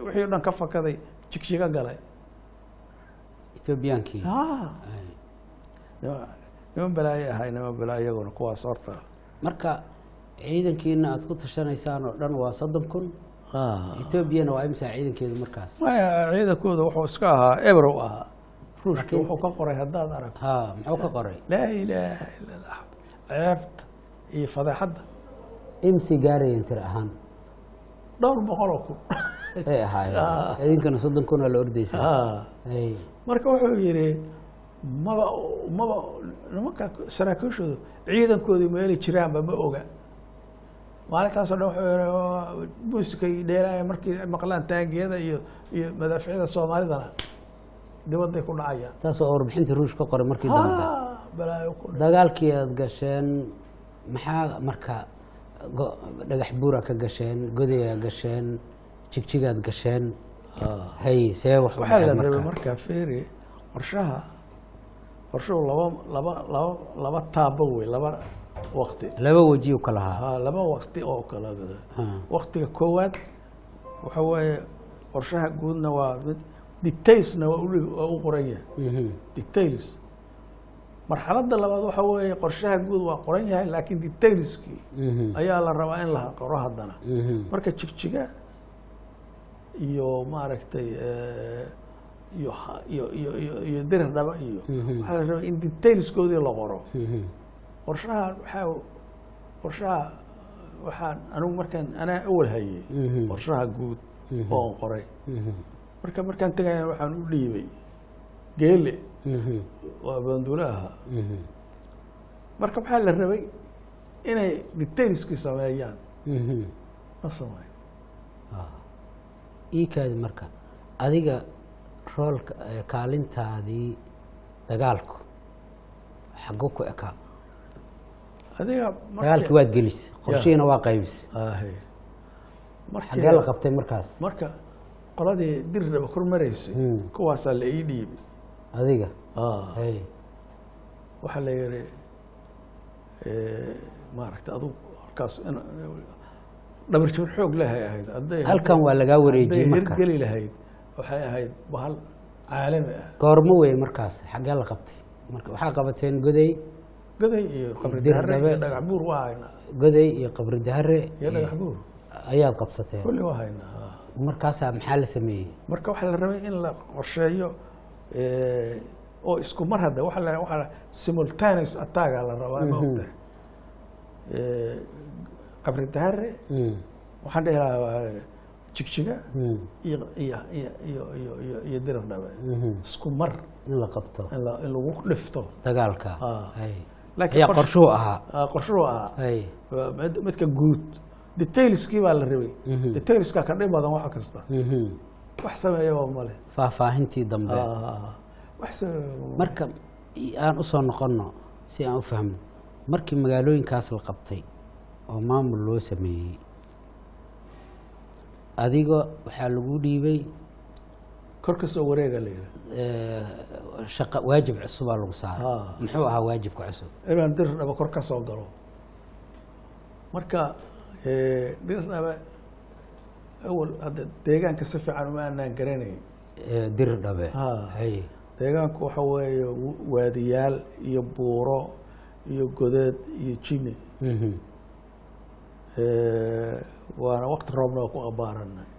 wixii o dhan ka fakaday Jigjiga galay. Etoobiyaankii? Haye. Niman balaayo ahay, niman balaayo iyaguna kuwaas horta. Marka ciidankiina aad ku tashanaysaan oo dhan waa 30,000. Etoobiyana waa imisa ciidankeedu markaas? Maya, ciidankooda wuxuu iska ahaa ebrow ahaa. Ruushka wuxuu ka qoray haddaad aragto. Ha, muxuu ka qoray? Laa ilaaha illa allah, ceebta iyo fadeexadda. Imsi gaarayeen tir ahaan? Dhowr boqol oo kun. Ay ahaayeen, idinkana 30,000 aa la ordeysa. Ay. Marka wuxuu yidhi maba nimanka saraakiishoodu ciidankoodii meeli jiraanba ma oga. Maalintaasoo dhan wuxuu yihi muusikay dheelaaya, markii ay maqlaan taangiyada iyo madaaficda soomaalidana dibadday ku dhacayaan. Taas waa warbixintii Ruush ka qoray markii dambe. Balaayo ku dhac. Dagaalkii aad gasheen maxaa marka Dhagax Buura ka gasheen, Godayaa gasheen, Jigjigaad gasheen, hay see wax u Waxaa la dhaceen? rabay Marka marka feeri qorshaha, qorshuhu laba taabo wey, laba waqti. Laba wejiyu ka lahaa. Ha, laba waqti oo kala. Waqtiga koowaad waxa weeye qorshaha guudna waa mid detailsna waa u qoran yahay. Details. Marxaladda labaad waxa weeye qorshaha guud waa qoran yahay, laakiin detailskii ayaa la rabaa in la qoro haddana. Marka Jigjiga iyo maaragtay iyo iyo iyo iyo iyo Dirir Dhaba iyo waxaa la rabaa in detailskoodii la qoro. Qorshaha waxaa qorshaha waxaan anigu markaan anaa awal hayay qorshaha guud oo aan qoray. Marka markaan tegaya waxaan u dhiibay Geele oo abaanduule ahaa. Marka waxaa la rabay inay detailskii sameeyaan. Ma sameyn. Ii kaadi, marka adiga roolka kaalintaadii dagaalku xaggo ku ekaa? Adiga Dagaalkii waad gelisay, qorshihiina waa qaybisay. Ahe. Xaggee la qabtay markaas? Marka qoladii Dirdhaba kor maraysay, kuwaasaa la ii dhiibay. Adiga? Hay. Waxaa la yihi maaragta adugu halkaas dhabarjabin xoog lehay ahayd hadday Halkan waa lagaa wareejiyey hadday marka. Hirgeli lahayd waxay ahayd bahal caalami ah. Goormo wey markaas? Xaggee la qabtay marka? Waxaa qabateen Goday? Goday iyo Qabri Dir Dahare Dhabe. Iyo Dhagax Buur waa haynaa. Goday iyo Qabri Dahare. Iyo Dhagax Buur. Ayaad qabsateen? Kulli waa haynaa. Markaasaa maxaa la sameeyey? Marka waxaa la rabay in la qorsheeyo oo isku mar hadda waxaa simultaneous attack la rabaa, ma ogtahay? Qabri Dahare, waxaan dhihi lahaa Jigjiga iyo Dirir Dhabe isku mar in la qabto, in lagu dhifto dagaalka. Ah. Hay. Laakiin Ayaa qorshuhu ahaa. Ah, qorshuhu ahaa. Hay. Midka guud Detailskii baa la rabay. Detailska ka dhib badan wax kasta. Wax sameeyaba male. Faahfaahintii dambe. Wax sameeyaba male. Marka aan usoo noqonno si aan u fahmno, markii magaalooyinkaas la qabtay oo maamul loo sameeyey, adiga waxaa lagu dhiibay kor ka soo wareega la yidhi. Shaqa waajib cusubaa lagu saaray. Muxuu ahaa waajibka cusub? Inaan Dir Dhaba kor ka soo galo. Marka Dir Dhaba awal hadda deegaanka si fiican uma aanaan garanayn. Dir Dhabe. Hay. Deegaanku waxa weeye waadiyaal iyo buuro iyo godeed iyo jini. Waana waqti roobna waa ku abaaranay.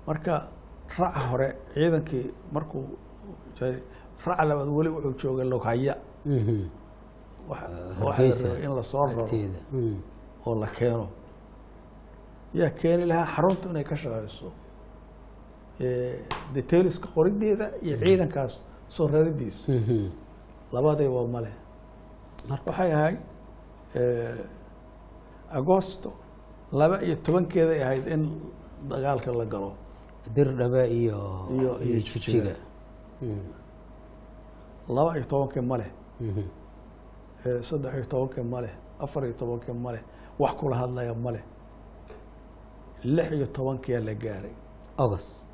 Marka raaca hore ciidankii markuu raaca labaad weli wuxuu joogay Loghaya. Waxa la Hargeysa rabay in lasoo raro agteeda. Oo la keeno. Yaa keeni lahaa? Xaruntu inay ka shaqeyso detailska qorideeda iyo ciidankaas soo raridiisa. Labadiiba male. Waxay ahayd Agosto 12-keeday ahayd in dagaalka la galo. Dir Dhabe iyo iyo iyo Jigjiga. Jigjiga. 12-kii male. 13-kii male, 14-kii male, wax kula hadlaya male. 16-kiyaa la gaaray. August.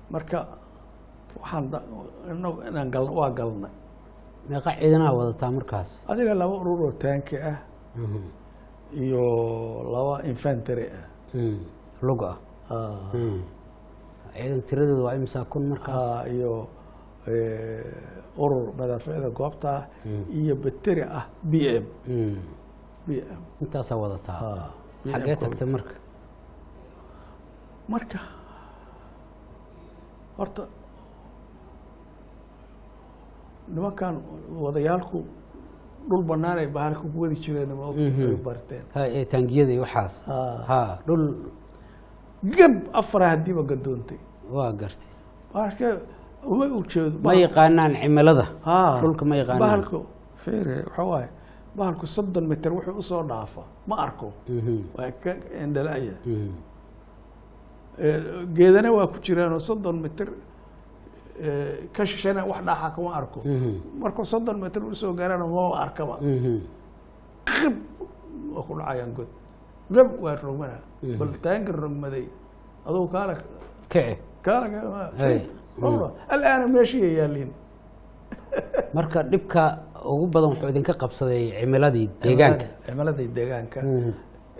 Marka waxaan inagu inaan galno waa galnay. Meeqa ciidanaha wadataa markaas? Adiga laba urur oo taanki ah iyo laba infantry ah. Lug ah. Ciidan tiradooda waa imisa kun markaas? Iyo urur madaaficda goobta ah iyo bateri ah BM. BM. Intaasaa wadataa? BM. Xaggee tagtay marka? Marka horta nimankan wadayaalku dhul banaan ay bahalka ku wadi jireen, ma ogtahay, ay barteen. Ha, ee taangiyada iyo waxaas. Ha, dhul. Gab afar hadiiba gadoontay. Waa gartay. Marka uma ujeedo. Ma yaqaanaan cimilada dhulka, ma yaqaanaan. Bahalku fiiri, waxa waaye bahalku 30 mitir wuxuu usoo dhaafa ma arko. Waa ka indhalaya. Geedana waa ku jiraanoo 30 mitir ka shishana wax dhaaxa kama arko. Markuu 30 mitir usoo gaarana maba arkaba. Qib waa ku dhacayaan god, qib waa rogmana. Bal taanka rogmaday adugu kaala kici. Kaala. Hey. Alaana meeshii yaaliin. Marka dhibka ugu badan wuxuu idinka qabsaday cimiladii deegaanka. Cimiladii deegaanka.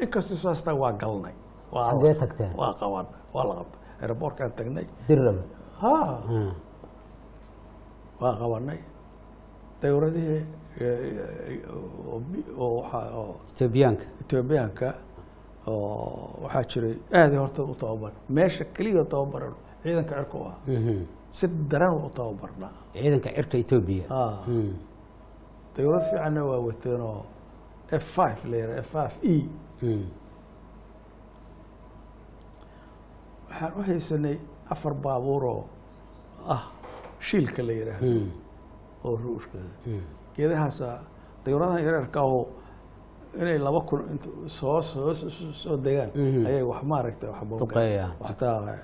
Inkastoo saastaa waa galnay. Xaggee tagteen? Waa qabanay, waa la qabtay, airportkaan tagnay. Dirraba? Ha. Waa qabanay dawladihii oo waxaa oo Etoobiyaanka. Etoobiyaanka oo waxaa jiray aad horta u tababar. Meesha keliya tababaran ciidanka cirka u ah. Si daran u tababarnaa. Ciidanka cirka Etoobiya. Dawlad fiicanna waa wateen oo F5 la yidhaha, F5E. Waxaan u haysanay afar baabuur oo ah shiilka la yidhaahdo oo ruushka. Geedahaasa dawladahan yareerka ahoo inay 2000 int soo degaan ayay wax maaragtay wax duqeeyaan. Waxtaa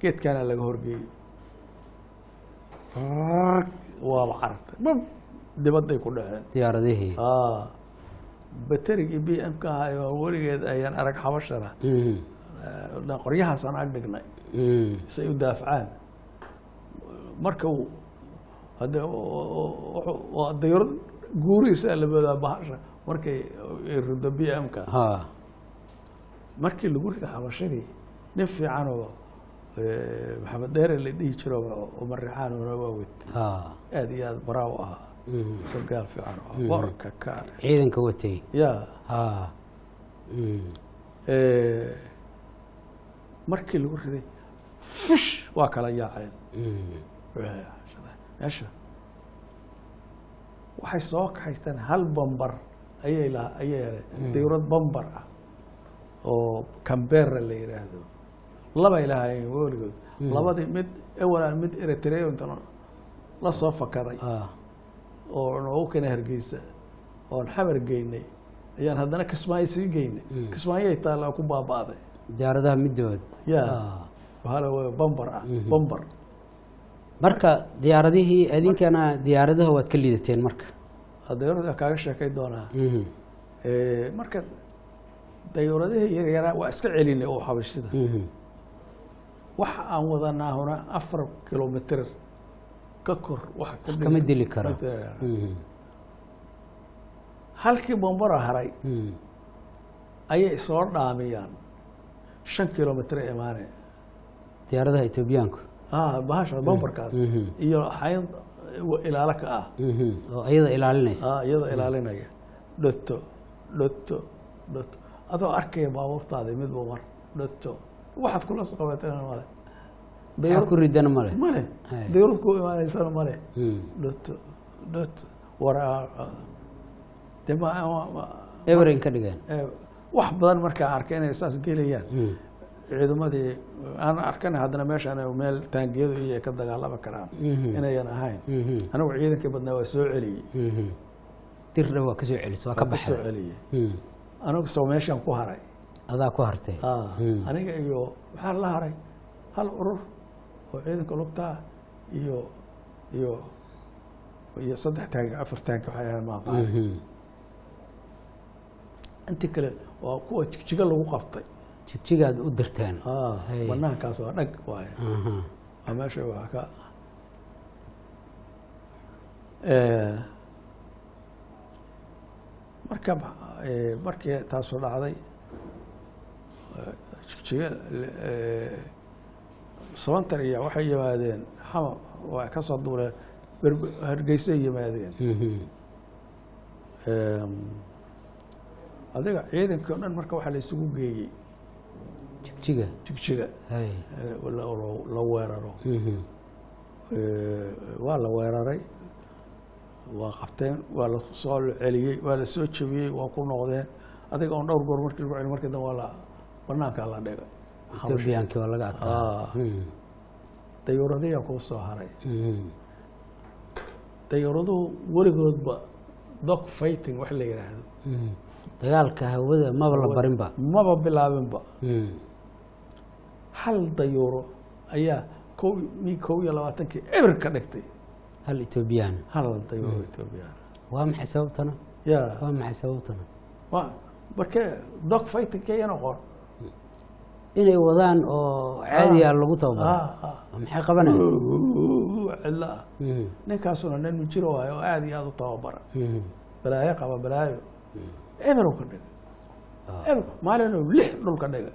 geedkaana laga horgeeyey, waaba carartay, bab dibadday ku dhaceen. Diyaaradihii. Baterigii BM ka ahaa oo weligeed ayaan arag xabashana. Qoryahaasaan ag dhignay si ay u daafacaan. Marka uu hadde waa dayarad guurihiisa la moodaa bahasha markay ay rido BM-ka. Markii lagu rido xabashadii, nin fiican oo Maxamed Dheere la dhihi jiro oo Marixaan una waa wet. Aad iyo aad baraa u ahaa. Sargaal fiican oo ahaa boorka kaale. Ciidanka watay. Ya. Markii lagu riday fush waa kala yaaceen. Meesha waxay soo kaxaysteen hal bambar ayay laha ayay heleen, dawlad bambar ah oo Cambera la yidhaahdo. Labay lahaayeen weligood. Labadii mid ewalan mid Eritrea inta la soo fakaday oo noogu keenay Hargeysa oon Xamar geynay. Ayaan haddana Kismaayo sii geynay. Kismaayay taalla ku baaba'day. Diyaaradaha middood. Ya, bahala bambar ah, bambar. Marka diyaaradihii idinkana diyaaradaha waad ka liidateen marka. Dayuurada kaaga sheekay doonaa. Marka dayuuradihii yaryaraa waa iska celinay oo xabashida. Waxa aan wadanaa hona 4 kilomitr ka kor wax kama dili karo. Halkii bombaro haray ayay soo dhaamiyaan, 5 kilomitr imaane. Diyaaradaha Etoobiyaanku. Bahasha bombarkaas iyo xayn ilaalo ka ah. Oo iyada ilaalinaysa. Iyada ilaalinaya, dhoto dhoto dhoto, adoo arkaya baabuurtaadi midba mar dhoto, waxaad kula soo qabatana male. Maxaa ku ridana male. Male. Dayurad ku imaanaysana male. Dhoto dhoto war de ma Everin ka dhigeen. Wax badan markaan arkay inay saas gelayaan ciidamadii aan arkana, haddana meeshaan meel taangiyadu iyo ka dagaalami karaan inayan ahayn. Anigu ciidankii badnaa waa soo celiyey. Dirdha waa ka soo celisay, waa ka soo baxday. celiyey. Anigu soo meeshaan ku haray. Adaa ku hartay. Aniga iyo waxaa la haray hal urur oo ciidanka lugtaa iyo saddex taangi, afar taangi waxay ahayn ma aqaan. Intii kale waa kuwa Jigjiga lagu qabtay. Jigjigaad u dirteen. Banaankaas waa dhag waaye. Waa meesha waa ka marka markii taasu dhacday, Jigjiga sabantar iyo waxay yimaadeen Xamar, waa ka soo duuleen, Hargeysay yimaadeen. Adiga ciidankii o dhan marka waxaa la isugu geeyey Jigjiga. Jigjiga. La weeraro. Waa la weeraray, waa qabteen, waa la soo celiyey, waa la soo jebiyey, waa ku noqdeen. Adiga on dhowr goor markii lagu celiy, markii dambe waa la banaankaa la dhigay. Etoobiyaankii waa laga adkaa. Dayuuradiyaa kuu soo haray. Dayuuraduhu weligoodba dog fighting wax la yidhaahdo Dagaalka hawada maba la barinba. Maba bilaabinba. Hal dayuuro ayaa kow mi 21-kii eber ka dhigtay. Hal Etoobiyaan. Hal dayuuro Etoobiyaan. Waa maxay sababtana? Ya. Waa maxay sababtana? Wa markee dog fighting ka noqon. Inay wadaan oo caadiya lagu tababaro. Maxay qabanayaan? Cidla ah. Ninkaasuna nin mujiro waayo oo aada iyo aada u tababara. Balaayo qaba, balaayo eberow ka dhigay. Eber maalinuu lix dhulka dhigay.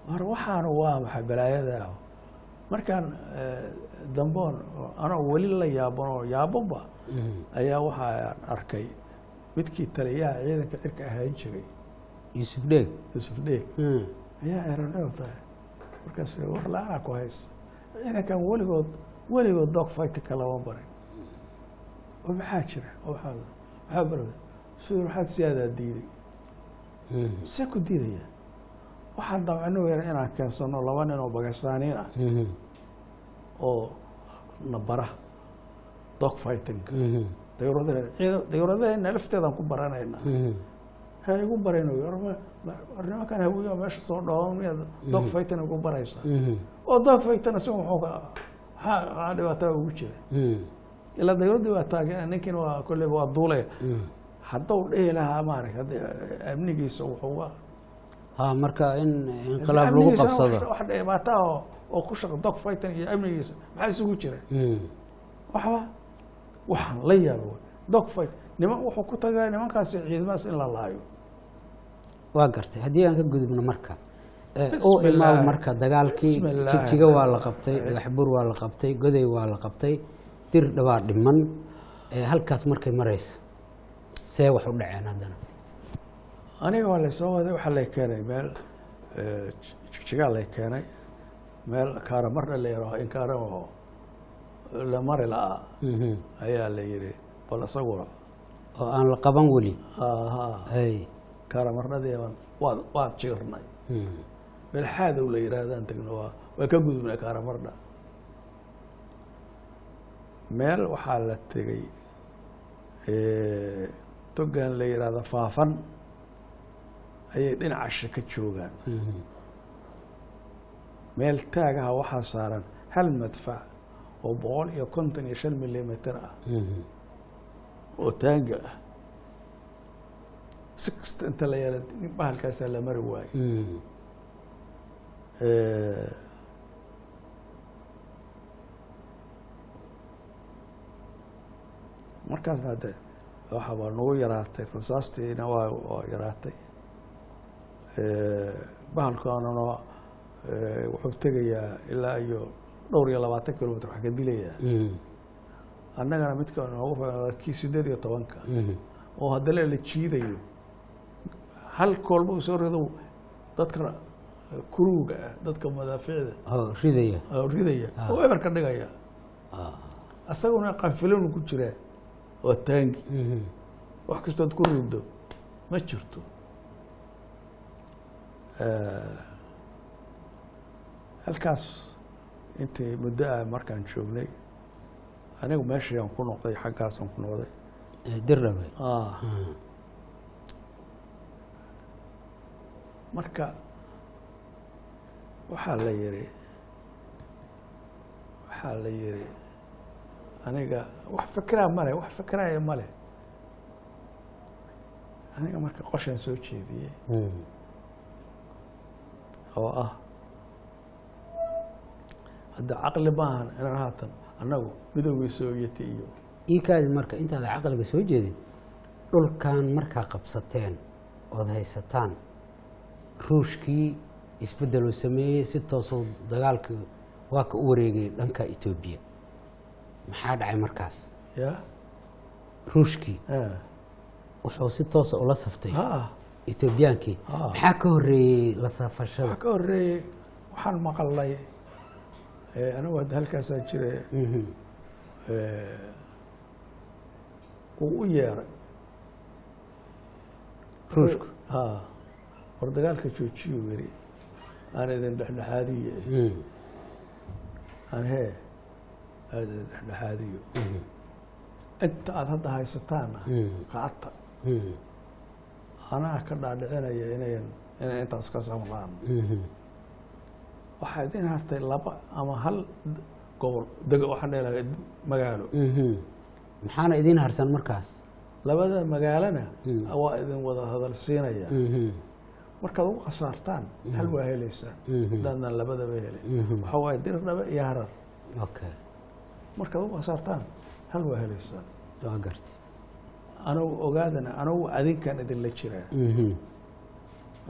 War waxaanu waa maxay balaayada? Markaan damboon anoo weli la yaaban oo yaabanba ayaa waxaan arkay midkii taliyaha ciidanka cirka ahaan jiray. Yuusuf Dheeg. Yuusuf Dheeg ayaa eraneo tahay. Markaas war la-aanaa ku haysta ciidankan, weligood weligood dog fightingka lama barin oo maxaa jira oo maxaa bara sidii waxaad siyaadaa diiday. See ku diidaya? Waxaan damcino yar inaan keensano laba nin oo Bakistaaniin ah oo na bara dog fightingka. Dayuuradaheena lafteedaan ku baranaynaa. Ha igu barayno, war nimankan Hawiyo meesha soo dhooban miyaad dog fighting igu baraysaa? Oo dog fighting isagu muxuu ka maxaa dhibaatada ugu jira? Ilaa dayuuraddii waa taagan, ninkiina waa kolleyba waa duulaya. Hadduu dhihi lahaa maaragta hadda amnigiisa wuxuuga Ha, marka in inqilaab lagu amnigiisa qabsado. wax dhibaato ah oo ku shaqa dog fighting iyo amnigiisa maxaa isugu jira? Waxba waxaan la yaaba wey. Dog fight niman wuxuu ku tagaa nimankaasi ciidamadaas in la laayo. Waa gartay. Haddii aan ka gudubno marka u Bismillah. imaaw marka dagaalkii. Bismillah. Jigjiga waa la qabtay, Dhagaxbuur waa la qabtay, Goday waa la qabtay, Dir dhawaa dhiman. Halkaas markay marayso see wax u dhaceen haddana? Aniga waa laysoo waday, waxaa lay keenay meel Jigjigaa lay keenay, meel Kaaramarna la yaraho in Kaaramo la mari la'aa. Ayaa la yidhi bal isaguna Oo aan la qaban weli. Aha. Hay. Kaaramarnadii waad jiirnay. Meel Xaadow la yidhaahdaan tagno, waa ka gudubnay Kaaramarna. Meel waxaa la tegey Togan la yidhaahdo Faafan ayay dhinaca shaka joogaan. Meel taagaha waxaa saaran hal madfac oo 155 millimeter ah oo taanga ah. Si kasta inta la yeela bahalkaasaa la mari waayo. Markaasna hadde waxaaba nagu yaraatay rasaastiina, waa yaraatay. Bahalkaanuna wuxuu tegayaa ilaa iyo dhowr iyo 20 kilomitr wax ka dilayaa. Annagana midka noogu filan kii 18-ka oo haddana la jiidayo, hal koolba uu soo rido dadka kuruuga ah, dadka madaaficda oo ridaya, oo ridaya oo eber ka dhigaya. Asaguna qanfilinu ku jiraa, waa taangi. Wax kastood ku rido ma jirto. Halkaas intii muddo ah markaan joognay, anigu meeshayaan ku noqday, xaggaasaan ku noqday. Dirrabe. Marka waxaa la yiri, aniga wax fekeraa male, wax fekeraya male. Aniga marka qorshaan soo jeediyey oo ah hadda caqli maahan inaan haatan annagu Midoogii Sovieti iyo Iikaadi, marka intaada caqliga soo jeedin, dhulkan markaa qabsateen ood haysataan, Ruushkii isbeddeluu sameeyey, si toosoo dagaalkii waa ka u wareegay dhanka Etoobiya. Maxaa dhacay markaas? Ya. Ruushkii wuxuu si toosa ula saftay ha Etoobiyaankii. Maxaa ka horreeyey la safashada? Waxaa ka horreeyey waxaan maqalnay, anigu hadda halkaasaa jire, uu u yeeray Ruushku. Ha, war dagaalka joojiyuu yiri, aan idin dhexdhexaadiye. Aan hee aan idin dhexdhexaadiyo, inta aada hadda haysataana qaata. Anaa ka dhaadhicinaya inay intaas ka samraan. Waxaa idin hartay laba ama hal gobol dego, waxaan dheelahay magaalo. Maxaana idiin harsan markaas? Labada magaalona waa idin wada hadal siinaya. Markaad ugu khasaartaan hal waa helaysaan. Haddaadnaan labadaba helin, waxaa waaye Dirdhabe iyo Harar. Markaad ugu khasaartaan hal waa helaysaan. Waa gartay. Anigu ogaadana, anigu adinkaan idinla jiraa.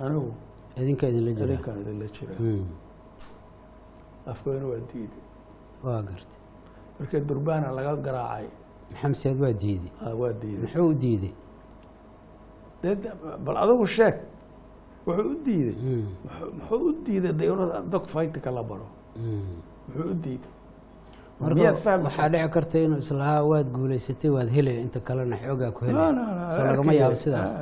Anigu idinka idinla jira. Adinkaan idinla jiraa. Afkooyna waa diiday. Waa gartay. Markii durbaana laga garaacay. Maxamed Siyaad waa diiday. Waa diiday. Muxuu u diiday? Dee bal adigu sheeg wuxuu u diiday. Muxuu u diiday dayurada dog fightka la baro? Muxuu u diiday? Marka Miyaad fahmi? waxaa dhici karta inuu islahaa waad guulaysatay, waad helay, inta kalena xoogaa ku helay. No, no, no, Soo lagama yaabo sidaas?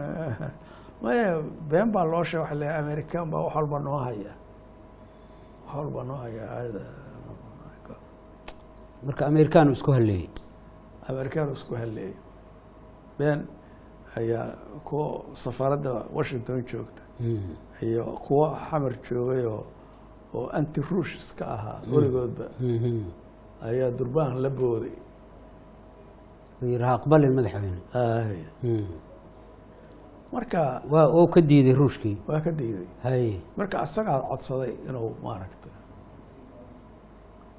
Maya, been baa loo sheegay. Waxa la leeyahay Amerikaan baa wax walba noo haya, wax walba noo haya. Marka Amerikaanu isku halleeyey. Amerikaan isku halleeyay. Been ayaa kuwa safaaradda Washington joogta iyo kuwa Xamar joogay oo anti Ruush iska ahaa weligoodba ayaa durbaan la booday. Uu yidhi ha aqbalin, madaxweyne. Ay. Marka waa uu ka diiday Ruushkii. Waa ka diiday. Hay. Marka asagaa codsaday inuu maaragtay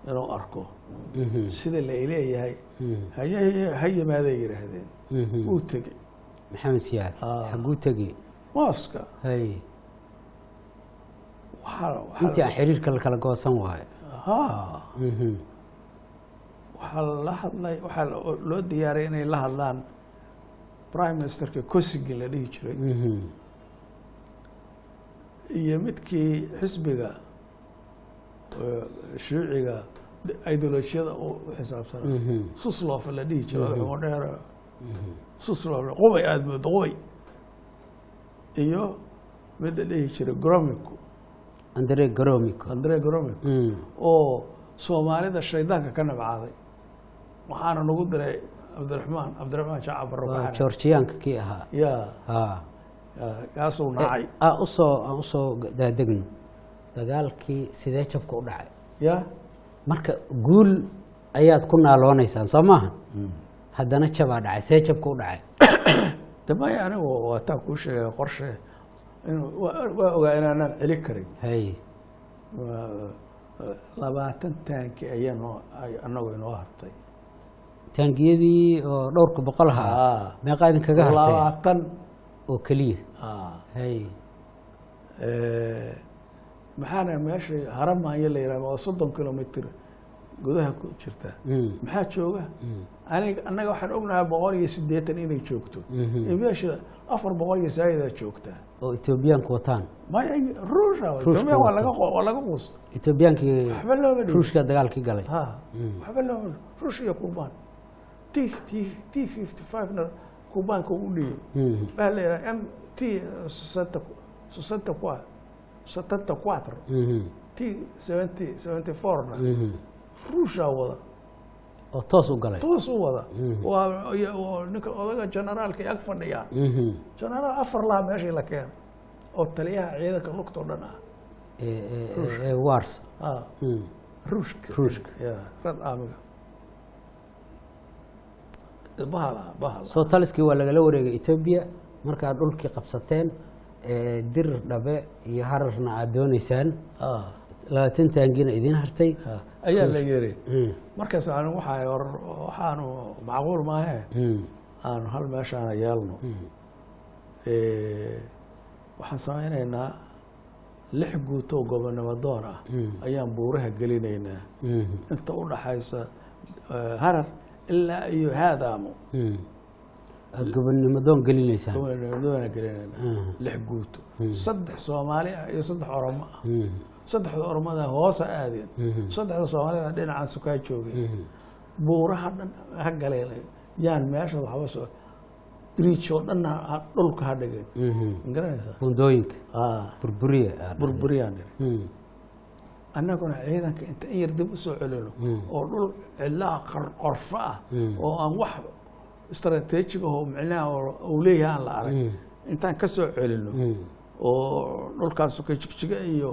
inuu arko sida la leeyahay. Haye ha yimaaday yidhaahdeen. Wuu tegey. Maxamed Siyaad? Xagguu tegey? Mooska. Hay. Waxaa Intii aan xiriirka la kala goosan waayo. Ha. Waxaa la hadlay, waxaa loo diyaaray inay la hadlaan prime ministerka Kosygin la dhihi jiray iyo midkii xisbiga shuuciga ideolojiyada u xisaabsanaa, Suslov la dhihi jiray, xumo dheer Suslov, qubay aada moodo qubay, iyo mid la dhihi jiray Gromyko. Andre Gromyko. Andre Gromyko oo Soomaalida shaydaanka ka nabcaaday, waxaana nagu diray Cabdiraxmaan Shacab Barro Waa ka xanaaqay. Georgiyaanka kii ahaa. Ya. Ha. Ya, kaasuu nacay. Aan usoo daadegno dagaalkii, sidee jabka u dhacay? Ya. Marka guul ayaad ku naaloonaysaan, soo maaha? Haddana jabaa dhacay, see jabka u dhacay? De maya, anigu waataan kuu sheegay qorshe inuu waa ogaa inaanaan celi karin. Hay. 20 taanki ayaa noo annagu inoo hartay. Taangiyadii oo dhowrka boqol ahaa? Meeqaa idinkaga hartay? 20. Oo keliya? Hay. Maxaana meesha Haramaanya la yihahda waa 30 kilomitr gudaha ku jirta. Maxaa jooga? Aniga annaga waxaan ognahay 180 inay joogto. Iyo meesha 400 iyo zaa'idaa joogtaa. Oo Etoobiyaanku wataan? Maya, Ruusha. Ruushka Etoobiya waa wato. laga waa laga quusta. Etoobiyaankii Waxba looma dhigo. Ruushka dagaalkii galay. Ha, waxba looma dhigo. Ruush iyo Kuubaan T 55 na Kuubaanka u dhigay. Waxaa la yidhaha M T sessenta qua 74. T 74-na Ruushaa wada. Oo toos u galay. Toos u wada. Waa ninka odaga generaalka ag fadhiyaan. Generaal afar laha meeshii la keenay oo taliyaha ciidanka lugta oo dhan ah. Ee wars. Ruushka. Ruushka. Ya, Red Army-ga. De bahala bahala. Soo taliskii waa lagala wareegay Etoobiya markaad dhulkii qabsateen, Dir Dhabe iyo Hararna aad dooneysaan, 20 taangina idiin hartay. Ayaa la yiri. Markaas anu waxaa waxaanu macquul maahe. Aanu hal meeshaana yeelno. Waxaan samaynaynaa lix guutoo gobonimo doon ah. Ayaan buuraha gelinaynaa inta u dhaxaysa Harar ilaa iyo Haadaamo. Aada gobonnimo doon gelinaysaan? Gobonimo doona gelinaynaa. Lix guuto, saddex Soomaali ah iyo saddex Oromo ah. Saddexda Oromada hoosa aadeen. Saddexda Soomaalida dhinacan sukaa joogeen. Buuraha dhan ha galeen, yaan meesha waxba soo bridge oo dhan dhulka ha dhigeen. Ma garanaysaa? Buundooyinka burburiya aad dhahday. Burburiyaan niri. Annaguna ciidanka inta in yar dib u soo celino oo dhul cidlaha qorfo ah oo aan wax istaraatiijig ah oo micnaha oo uu leeyahay aan la arag intaan ka soo celino oo dhulkaas ka Jigjiga iyo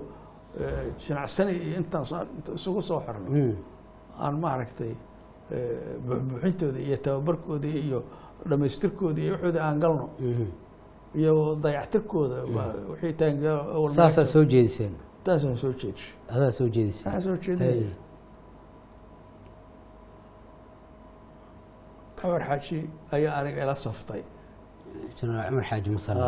Jinacsani iyo intaan inta isugu soo xirno aan maaragtay buuxbuuxintooda iyo tababarkooda iyo dhamaystirkooda iyo waxooda aan galno iyo dayactirkooda wixii taangiya awal. Saasaa soo jeediseen? Taasaan soo jeedishay. Adaa soo jeedisay? Waxaan soo jeedinaya. Cumar Xaaji ayaa aniga ila saftay. Jenaraal Cumar Xaaji Masale.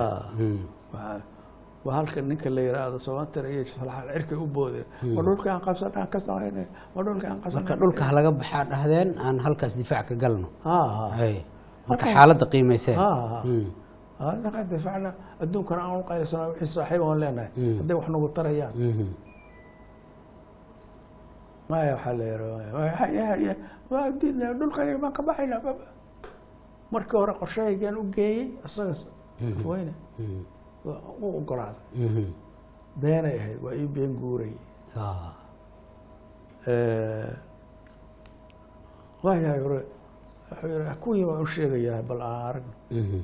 Waa halka ninka la yiraahdo Soomaaliya iyo Salaxal cirkay u boodeen, ma dhulka aan qabsanaa ka saqaynay, ma dhulka aan qabsanaa. Marka dhulka ha laga baxaa dhahdeen, aan halkaas difaac ka galno. Ha ha. Hay. Marka xaaladda qiimayseen. Ha ha. Ninka difaacna adduunkana aan u qaylisana wixii saaxiib aan leenahay hadday wax nagu tarayaan. Maya, waxaa la yidhi waa diidna, dhulka baan ka baxayna. Markii hore qorshahaygaan u geeyey isaga Afweyne. Waa u ogolaaday. Beenay ahayd, waa ii been guuray. Waayahay, hore wuxuu yidhi kuwii waan u sheegayaa, bal aan aragno.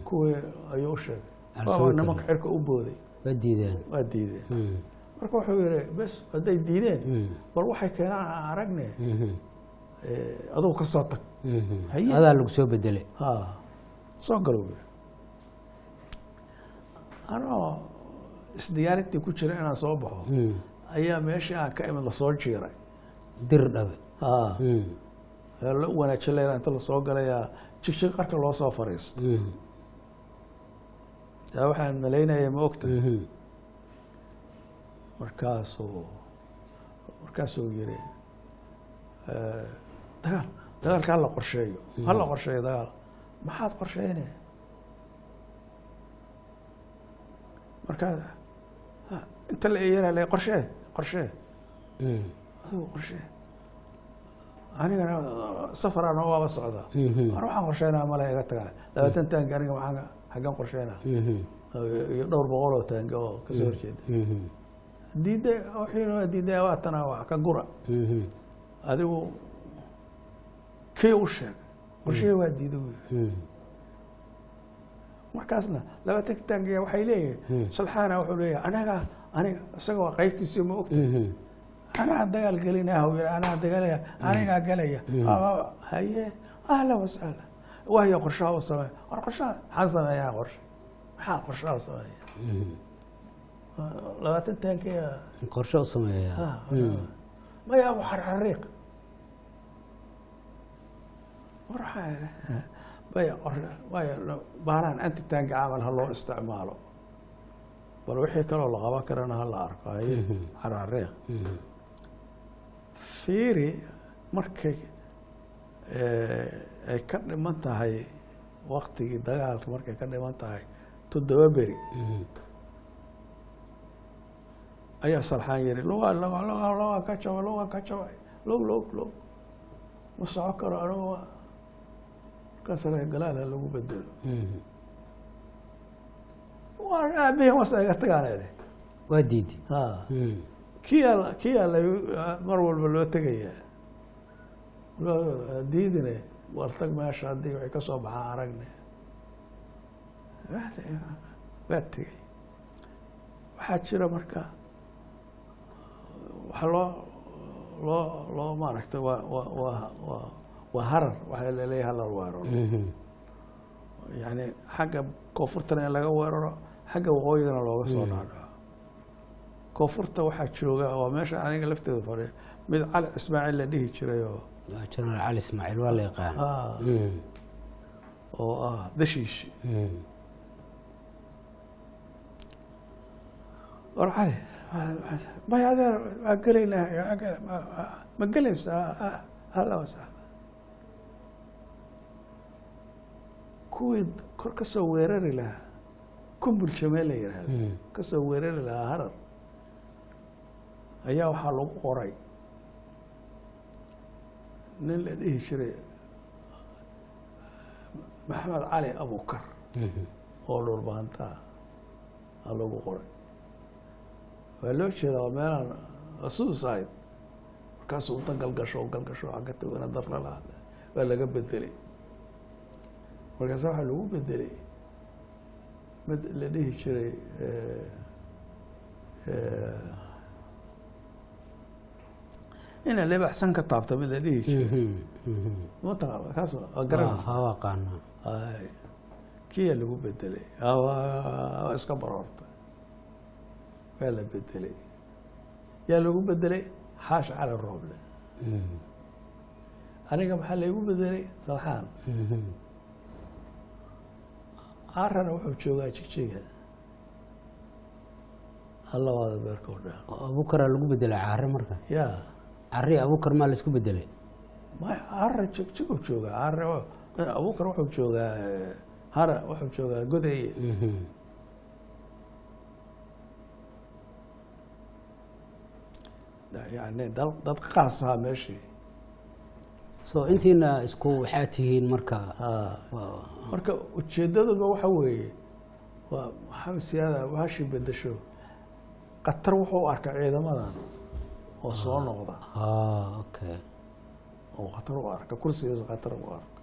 Kuwii ayuu u sheegay. Aan waaba soo nimanka xirka u booday. Waa diideen. Waa diideen. Marka wuxuu yidhi bes hadday diideen bal waxay keenaan aan aragne. Adugu ka soo tag. Haye. Adaa lagu soo bedelay. Ha, soo galow yidhi, anoo isdiyaarintii ku jira inaan soo baxo ayaa meeshii aan ka imid lasoo jiiray. Dir Dhabe. Ha. La wanaajin inta lasoo galayaa Jigjig qarka loo soo fariisto. Yaa waxaan malaynaya, ma ogta? Markaasuu yiri dagaal, dagaalka hala qorsheeyo, hala qorsheeyo dagaal. Maxaad qorsheynaya? Markaa inta la eeyana la qorshee, qorshee. Adigu qorshee, anigana safarana waaba socdaa. Ar waxaan qorsheynaa male, iga tagaa 20 taangi, aniga maxaan xaggan qorsheynaa? Iyo dhowr boqol oo taangi oo kasoo horjeeda. Diidda wixii diidda waatana wax ka gura. Adigu kii u sheeg Qorshihii waa diiday buu yidhi. Markaasna 20 taangiya waxay leeyihiin, Salxaana wuxuu leeyahay anaga, aniga isaga waa qaybtiisii, ma ogta, anaa dagaal gelinaa huu yidhi, anaa dagaalaya, anigaa galaya. Haye, ahla wasahla, waayo qorshaha u sameeya. War qorshaha maxaan sameeyaa? Qorshe maxaa qorshaha u sameeya? 20 taankiya qorshe u sameeya. Maya, abu xarxariiq, war waxaa maya maya, baalahan anti taanki camal ha loo isticmaalo, bal wixii kaloo la qaban karana ha la arko. Haye, xarxariiq. Fiiri, markay ay ka dhiman tahay waktigii dagaalka, markay ka dhiman tahay 7 beri, ayaa Salxaan yiri, luga luga luga luga ka jabay, luga ka jabay, lug lug lug, ma soco karo anigu. Markaas galaal ha lagu bedelo. Waa aabihii wasa iga tagaan. Waa diiday. Ha, kiyaa kiyaa la mar walba loo tegayaa, diidine, war tag meesha, haddii waxay ka soo baxaan aragne. Waa tegey. Waxaa jira marka waxaa loo maaragtay, waa Harar, waxaa laleeyahay halar weeraro, yani xagga koonfurtana in laga weeraro, xagga waqooyigana looga soo dhaadhaco. Koonfurta waxaa jooga, waa meesha aniga lafteeda fadhiya, mid Cali Ismaaciil la dhihi jiray oo Jenaraal Cali Ismaaciil waa la yaqaan. Oo ah dashiish. War Cali, maya adeer, waa gelaynaa, ma gelaysaa? Ahla wasahla. Kuwii kor ka soo weerari lahaa, Kumbulshamee la yidhaahdo, ka soo weerari lahaa Harar, ayaa waxaa lagu qoray nin la dhihi jiray Maxamed Cali Abukar oo Dhulbaantaa aa lagu qoray. Waa loo jeedaa, waa meelaan suicide. Markaasuu inta galgasho galgasho xagga togana dafra la hadla, waa laga bedelay. Markaasa waxaa lagu bedelay mid la dhihi jiray ina lebaxsan ka taabta, mid la dhihi jiray, mataqaana kaas, waa garanaysa? Waa aqaanaa. Ay, kiyaa lagu bedelay. Waa iska baroortay, waa la bedelay. Yaa lagu bedelay? Xaash Cali Rooble. Aniga maxaa laygu bedelay? Salxaan. Carana wuxuu joogaa Jigjiga, alla waada beerka o dhan. Abukaraa lagu bedelay Caare marka? Ya. Cari Abukar maa laisku bedelay? Maya, Cara Jigjigu joogaa. Care Abukar wuxuu joogaa Hara, wuxuu joogaa Godeye. Yani dad qaas ahaa meeshii. So intiina isku waxaa tihiin marka. Marka ujeedaduba waxa weeye, waa Maxamed Siyaada hashii bedesho, khatar wuxuu u arkay ciidamadan oo soo noqda. Okay. Oo khatar u arka kursigiisa, khatar u arka,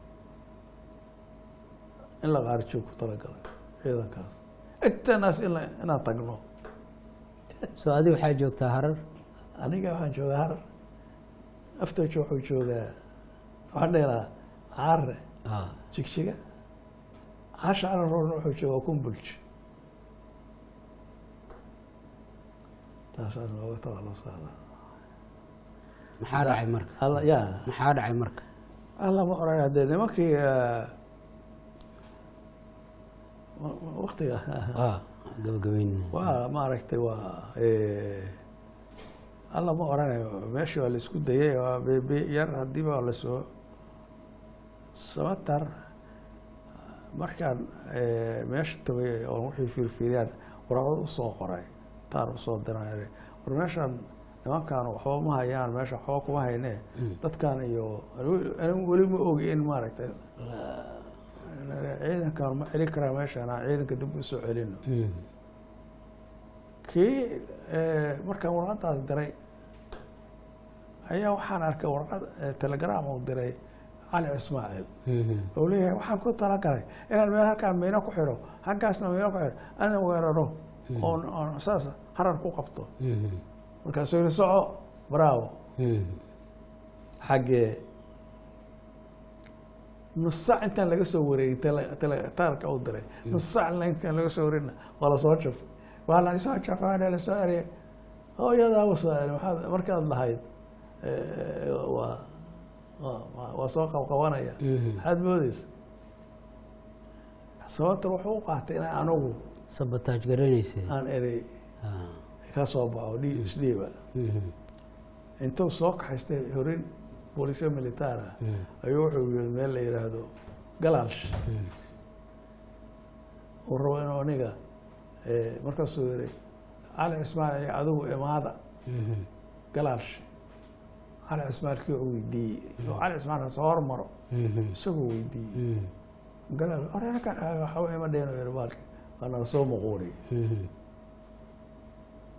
in la qaarijiyo ku talagalay ciidankaas egtanaas inaan tagno. So adi waxaa joogtaa Harar? Aniga waxaan joogaa Harar, Aftojo wuxuu joogaa, waxaan dhihi lahaa Caare, Jigjiga. Caasha Cali Roorna wuxuu joogaa Kumbulj. Taasaan looga takhalusaada. Maxaa dhacay marka? Alla ya. Maxaa dhacay marka? Alla ma oran haddee nimankii waktiga. Gabagabeynina. Waa maaragtay, waa alla ma oranayo, meeshii waa la isku dayay, waa bebi yar haddiiba lasoo Samatar. Markaan meesha tagay oon wixii fiirfiiriyaan, waraqad usoo qoray, taar usoo diray, war meeshaan nimankaan waxba ma hayaan, meesha waxba kuma haynee, dadkan iyo anigu weli ma ogi in maaragtay ciidankaan ma celin karaa meeshaan, aan ciidanka dib usoo celino. Kii markaan warqadaas diray ayaa waxaan arkay warqad telegram uu diray Cali Ismaaciil oo leeyahay waxaan ku talagalay inaan meel halkaan miino ku xiro, halkaasna miino ku xiro, ana weeraro oon saas Harar ku qabto. Markaasuu yidhi soco, bravo. Xaggee nus saac intaan laga soo wareegin taarka u diray, nus saac intaan laga soo wareegina waa lasoo jafay, waa la soo jafay, waana lasoo eriyay. Hooyadaa u soo eri, maxaad markaad lahayd waa waa soo qabqabanaya, maxaad moodeysa? Sababta wuxuu u qaatay inaan anigu sabotage garanaysay, aan erey ka soo baxo isdhiiba. Intuu soo kaxaystay horin booliisya militaar ah ayuu wuxuu yiri meel la yidhaahdo Galaalsh uu rabo inuu aniga. Markaasuu yiri Cali Cismaan iyo adigu imaada Galaalsh. Cali Cismaalkii uu weydiiyey oo Cali Cismaan ha soo hormaro, isagoo weydiiyey Galaal oreerkan waxba ima dheheen, yiri baalki waa nala soo muquuriyey.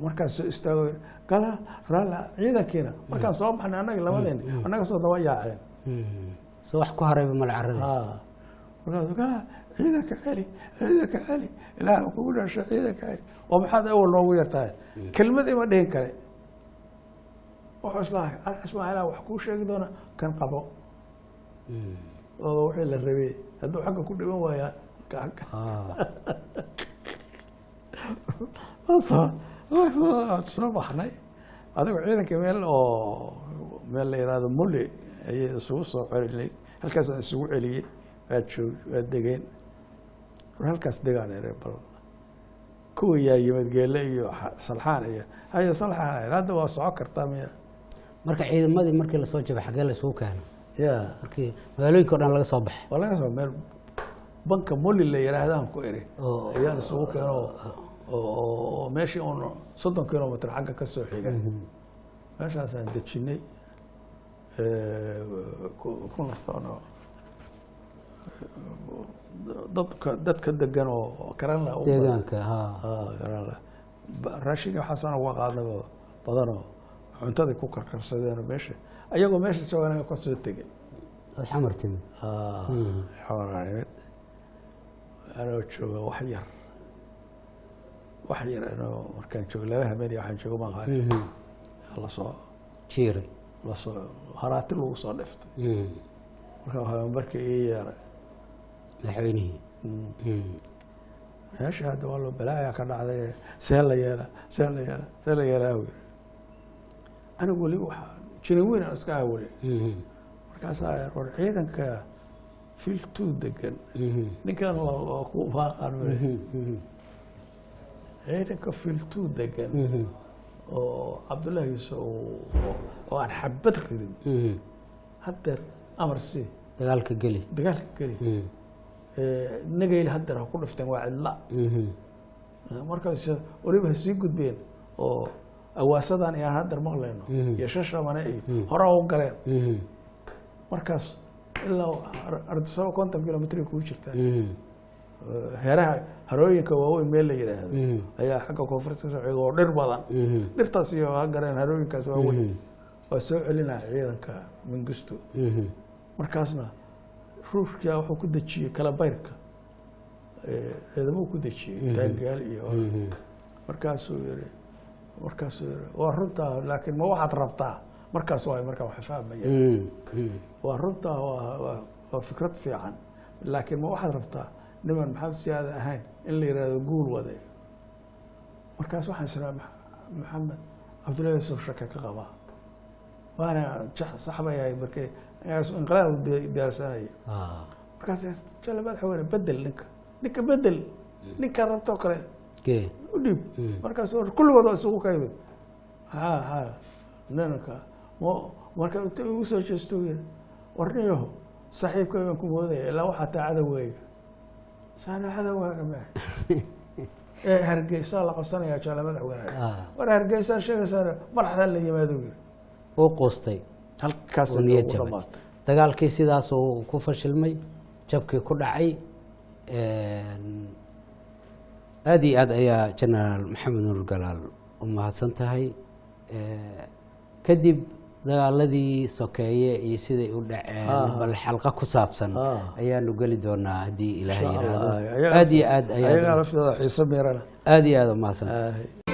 Markaas soo istaago gala raala ciidankiina, markaan soo baxnay annaga labadeen annaga soo daba yaaceen. Soo wax ku harayba male carrada. Markaasuu gala ciidanka celi, ciidanka celi, Ilaah kugu dhashay ciidanka celi, oo maxaad awal noogu yartahay? Kelmad ima dhihin kale. Wuxuu islahay Cali Ismaaciila wax kuu sheegi doona kan qabo oo wixii la rabay hadduu xagga ku dhiman waayaa. Soo baxnay adigu ciidanka meel oo meel la yihahdo Mulli ayay isugu soo celinay, halkaasaan isugu celiyey. Waa joog, waa degeen, war halkaas degaan ere. Bal kuwa yaa yimid, Geele iyo Salxaan iyo haya Salxaan, hadda waa soco kartaa miya? Marka ciidamadii markii lasoo jabay xaggee la isugu keeno? Ya, markii magaalooyinka o dhan laga soo baxay waa laga soo meel banka Mulli la yihaahdaan ku eri ayaan isugu keeno oo meeshii uun 30 kilomitr xagga ka soo xiga, meeshaasaan dejinay ku nastoon dadka degan oo karanla deegaanka ha. Karanla raashinka waxaasaan uga qaadnaba badanoo cuntadii ku karkarsadeen meesha, ayagoo meesha joogan ka soo tegey. Ood Xamar timid? Xamaraa imid anoo jooga wax yar, wax yar anoo markaan joogo 2 habeen iyo waxaan joogo maqaan lasoo jiiray, lasoo haraati lagu soo dhiftay. Marka waxaa markii ii yeeray madaxweynihii. Meesha hadda waa loo balaaya ka dhacday, see la yeelaa, see la yeelaa, see la yeelaa? Yiri anigu weli waxaa jirin weyn aan iska aha weli. Markaasaa war ciidanka filtuu degan ninkan waa ku baaqan, ciidanka filtuu degan oo Cabdullahi Yuusuf oo aan xabad ridin haddeer amar si dagaalka geli, dagaalka geli. Nagayl haddeer ha ku dhifteen, waa cidla. Markaas weliba ha sii gudbeen oo awaasadan iyo aan haddeer maqlayno iyo Shashamane iyo hore u galeen. Markaas ilaa Ardisaba 50 kilomitr kugu jirtaa, heeraha harooyinka waaweyn meel la yidhaahdo ayaa xagga koonfurta kasoo xiga oo dhir badan, dhirtaas iyo ha gareen harooyinkaas waaweyn, waa soo celinaya ciidanka Mingisto. Markaasna Ruushka wuxuu ku dejiyey kala bayrka, ciidamuu ku dejiyey taangaal iyo. Markaasuu yiri waa runtaa, laakiin ma waxaad rabtaa markaas waay markaa wax fahmaya. Waa runtaa, waa fikrad fiican, laakiin ma waxaad rabtaa niman Maxamed Siyaada ahayn in la yihahdo guul wade? Markaas waxaan israa Maxamed Cabdullahi Yuusuf shaka ka qabaa, waana sax bay ahayd markii inqilaab diyaarsanaya. Markaas jale madaxweyne bedel ninka, ninka bedel, ninkaad rabtoo kale u dhiib. Markaas kulligood waa isugu ka yimid ha ha ninka marka inta igu soo jeesto yiri warniyaho saaxiibkay baan ku moodaya, ilaa waxaa taa cadowgayga saana cadowgaaga ma ee Hargeysa la qabsanaya jale madaxweyne. War Hargeysa sheegaysaa, madaxdaa la yimaado yiri. Wuu quustay. Halkaas uu niyad jabay, dagaalkii sidaas uu ku fashilmay, jabkii ku dhacay. Aada iyo aad ayaa Genaraal Maxamed Nuur Galaal u mahadsan tahay. Kadib Dagaaladii sokeeye iyo siday u dhaceen bal xalqa ku saabsan ayaanu geli doonaa haddii Ilaahay Insha yiraahdo. Allah. Aad iyo aad Ayagaa ayaa laftooda xiiso miirana. Aad iyo aad umahadsanta.